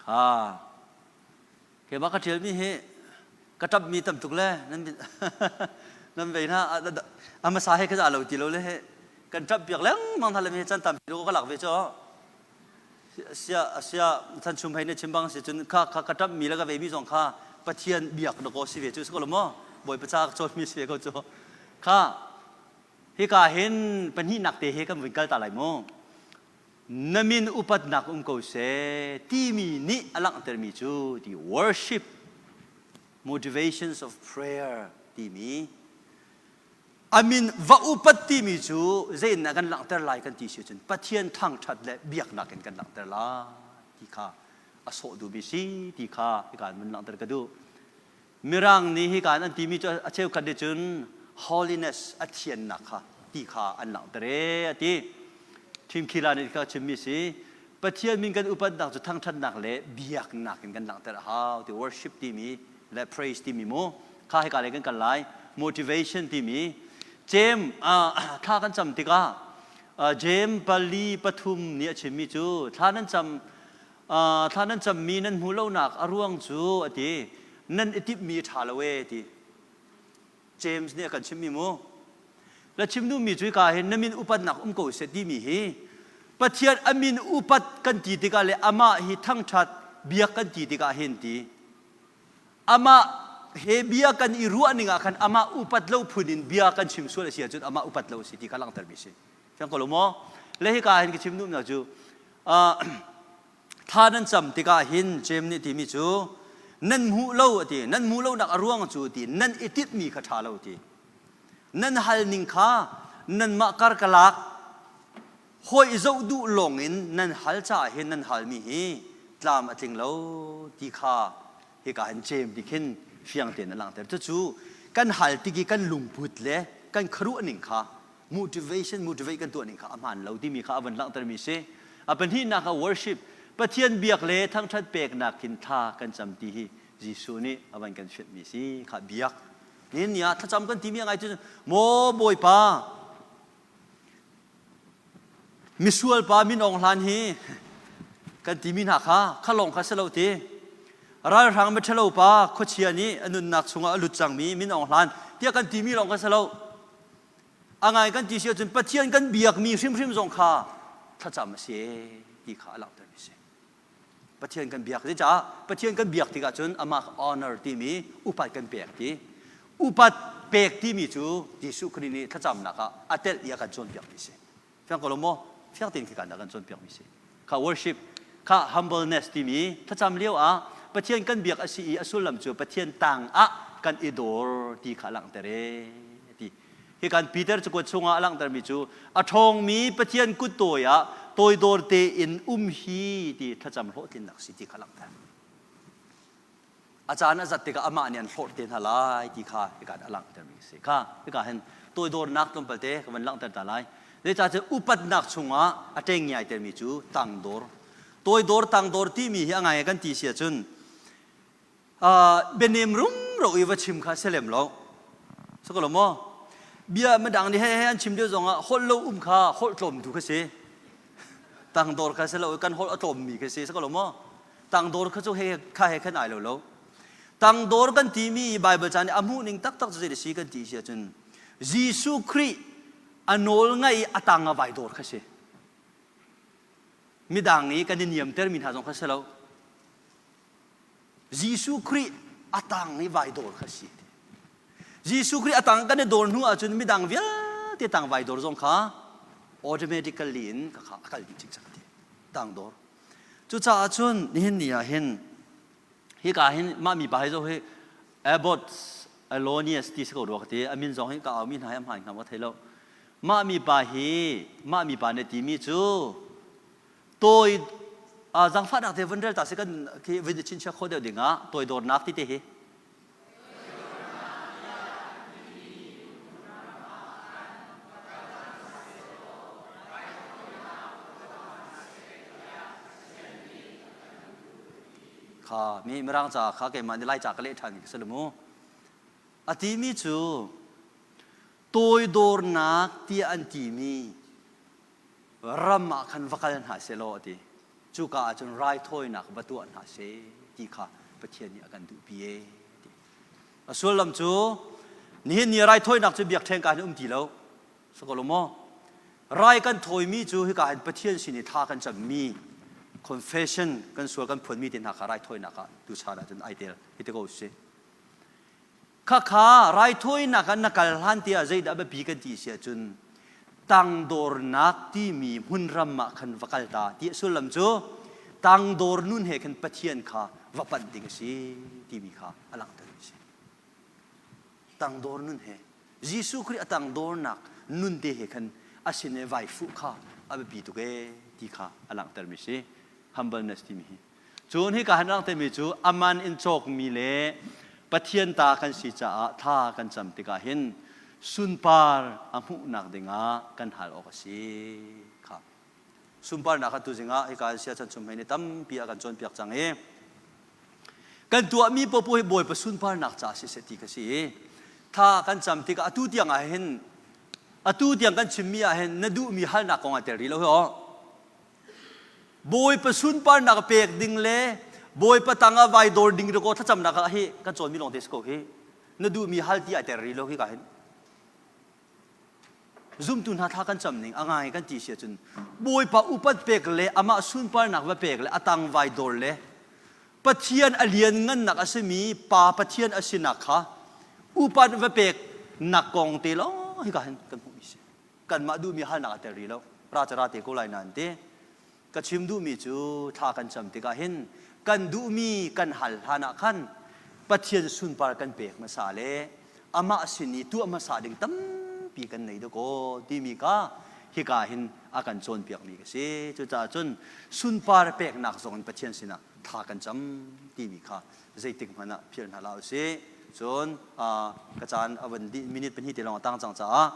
kha Keimah ka ṭialmi hi ka ṭapmi tam tuk le nan nan vei hna a hmasa he ka lo ti lo le he kan ṭap piak lengmang hna le mi chan tampi ka lak ve cu sia sia than chum hei ne chim bang si cun kha kha ka ṭapmi le ka veimi zong kha Pathian biak na ko si ve cu si ko lo maw Bawipa ca ka cawnmi si ve ko cu kha hika hin pahnihnak te he kan vun kal ta lai mu na min upatnak um ko seh timi nih a langhtermi cu the worship motivations of prayer timi a min va upat timi cu zeiin kan langhter lai kan ti si cun Pathian thangṭhat le biaknak in kan langhter lai ti kha a sawh duhmi si ti kha hika in mun langhter ka duh Mirang nih hika an timi cu a cheukhat nih cun holiness a thiannak kha ti kha an langhter ee a ti. Tim Keller nih kha chimmi si Pathian min kan upatnak cu thangṭhatnak le biaknak in kan langhter a hau ti worship timi le praise timi mu kha hika lei kan kal lai motivation timi cem thla kan cam tikah. Jeim pali pathum nih a chimmi cu thla nan cam thla nan cammi nan hmuh lonak a ruang cu a ti nan i timhmi a ṭha lo ee ti. James nih a kan chimmi mu. La chim duhmi cu hika hin na min upatnak um ko seh timi hi Pathian a min upat kan ti tikah le amah hi thangṭhat biak kan ti tikah hin ti amah he bia kan i ruah ning ah khan amah upat lo phun in bia kan chim sual a si ahcun amah upat lo a si ti kha langhtermi a si. Fiang ko lo maw? Le hika hin ka chim duhnak cu thla nan cam tikah hin Jeim nih timi cu nan hmuh lo a ti nan hmuh lonak a ruang cu ti nan i tinhmi kha ṭha lo ti nan hal ning kha nanmah karkalak hawi zoh duh lawng in nan hal caah hin nan halmi hi tlam a tling lo ti kha hika hin Jeim ti khin fiang tein a langhter cucu kan hal tik i kan lungput le kan khuaruah ning kha motivation motivate kan tuah ning kha a hmaan lo timi kha a van langhtermi si. A pahnihnak ah worship Pathian biak le thangṭhat peknak khin thla kan cam ti hi Jesuh nih a van kan fianhmi si kha biak. Nihin ni ah thlacam kan timi a ngai cu maw Bawipa misual pa min Aung Hlan hi kan timi hna kha kha lawng kha si lo ti ralhrang miṭhalo pa khuachia nih a nunnak chungah a lut cangmi min Aung Hlan tiah kan timi lawng kha si lo A ngai kan ti si ahcun Pathian kan biakmi hrimhrim zong kha thlacam a si ti kha a langhtermi a si. Pathian kan biak caah Pathian kan biak tikah cun amah honor timi upat kan pek ti. Upat pek timi cu Jesuh Khrih nih thlacamnak ah a telh i a kan cawnpiakmi a si. Fiang ko lo maw? Fiang tein khi kan kan cawnpiakmi si. Kha worship, kha humbleness timi thlacam lio ah Pathian kan biak a si i a sullam cu Pathian tang ah kan i dor ti kha a langhter e ti. Hi kan Peter cakuat chungah a langhtermi cu a ṭhawngmi Pathian kut tawi ah toidor tein um hi ti thlacam hlawhtlinnak si ti kha langhter. A caan a zat tikah amah nih an hlawt te hna lai ti kha hika a langhtermi a si. Kha hika hin toidornak tlawmpal te ka van langhter ta lai. Zeicahtiah upatnak chungah a ṭengngiai termi cu tangdor. Toidor tangdor timi hi a ngai kan ti si ahcun bianem rumro i va chim kha si lem lo. Si ko lo maw? Bia midang nih he he an chim lio zongah holh lo um kha holh tlawm tu kha si. Tangdor kha si lo kan holh a tlawmmi kha si. Si ko lo maw? Tangdor kha cu he kha he khan ai lo lo. Tangdor kan timi Bible ca nih a hmuh ning taktak cu zei a si kan ti si ahcun Jesuh Khrih a nawl ngaih i a tang a vai dor kha si. Midang i kan i niamtermi hna zong kha si lo. Jesuh Khrih a tang i vai dor kha si. Jesuh Khrih a tang kan i dor hnu ahcun midang vialte tang vai dor zong kha automatically in ka kha a kal dih cikcek ti. Tangdor. Cucaah cun nihin ni ah hin hika hin mah mipa hi zo hi Abbot Alonius ti si ko rua ka ti a min zong hi ka aumi hna hi a hmaan hnga ka thei lo mah mipa hi mah mipa nih timi cu tawi zangfahnak te vun rel ta si kan khi vun i chinchiah khawh deuh ding ah toidornak ti te hi Kha mi Mirang ca kha keimah nih Lai ca ka leh ṭhan ka si lo mu. A timi cu toidornak tiah an timi ram ah khan va kal hna seh law a ti. Cuka ah cun raithawinak va tuah hna seh ti kha Pathian nih a kan duhpi ee ti. A sullam cu nihin ni raithawinak cu biakṭheng ka hin um ti lo. Si ko lo maw? Rai kan thawimi cu hika hin Pathian sin i thla kan cammi confession kan sual kan phuanmi te hna kha raithawinak ah tuchan ah cun ai tel hi ti ko si. Khakha raithawinak ah na kal hlan tiah zeidah biapi kan ti si ahcun tangdornak timi hmunram ah khan va kal ta ti a sullam cu tangdor nun he khan Pathian kha va panh ding a si timi kha a langhter mi a si. Tangdor nun he Jesuh Khrih a tangdornak nun te he khan a sin i vai fuh kha a biapi tuk ee ti kha a langhter mi si. Humbleness timi hi. Cun hika han langhtermi cu aman in cawkmi le Pathian ta kan si caah thla kan cam tikah hin sunpar a hmuhnak dingah kan hal awk a si kha. Sunparnak kha tuzing ah hika sia chan chung hmei nih tampi a kan cawnpiak cang i kan tuahmi popo hi Bawipa sunparnak ca siseh ti kha si i thla kan cam tikah atu tiang ah hin. Atu tiang kan chimmi ah hin na duhmi halnak kong ah tel rih lo hi aw. Bawipa sunparnak pek ding le Bawipa tangah vai dawr ding dakaw thlacamnak ah hi kan cawnmi lawng te si ko hi. Na duhmi hal ti ai ter rih lo hi ka hin. Zumtu hna thla kan cam ning a ngai kan ti si ahcun Bawipa upat pek le amah sunparnak va pek le a tang vai dawr le Pathian a lianngannak a simi Pa Pathian a sinak kha upat va pek nak kong te lawng hika hin kan hmuhmi si. Kanmah duhmi halnak a tel rih lo. Ra ca ra te ko lai nain te. Ka chim duhmi cu thla kan cam tikah hin kan duhmi kan hal hlan ah khan Pathian sunpar kan pek hmasa le amah sin i tuah hmasa ding tampi kan nei dakaw timi kha hika hin a kan cawnpiakmi ka si. Cucaah cun sunpar peknak zong in Pathian sinah thla kan cam timi kha zeitik hmanh ah philh hna hlah usih. Cun ka caan a van dih minute pahnih te lawng a tang cang caah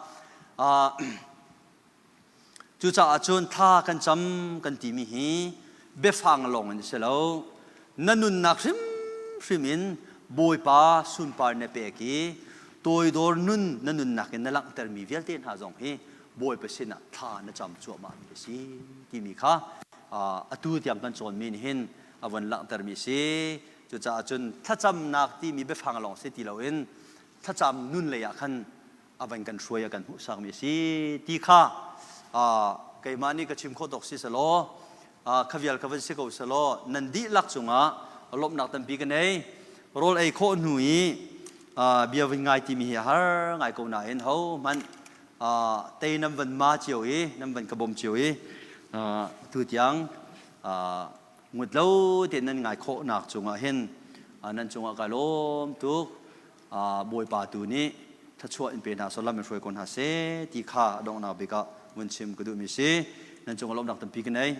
cucaah cun thla kan cam kan timi hi biafang lawng in a si lo. Na nunnak hrimhrim in Bawipa sunpar na pek i toidor nun na nunnak in na langhtermi vialte hna zong hi Bawipa sinah thla na cam cuahmahmi a si timi kha atu tiang kan cawnmi nih hin a von langhtermi a si. Cucaah cun thlacamnak timi biafang lawng si ti loin thlacam nun lei ah khan a van kan hruai a kan hmuhsakmi a si ti kha keimah nih ka chim khawh tawk si selaw kha vial kha van si ko selaw nan dihlak cungah lawmhnak tampi ka nei. Rawl ei khawh hnu i bia vun ngai timi hi a har ngai ko nain ho hmanh tei nan van ma cio i nan van ka bawm cio i tu tiang ngut lo tein nan ngai khawhnak cungah hin nan cungah ka lawm tuk. Bawipa tu nih thluachuah in pe hna seh lam in hruai ko hna seh ti kha donghnak bik ah vun chim ka duhmi si. Nan cungah lawmhnak tampi ka nei.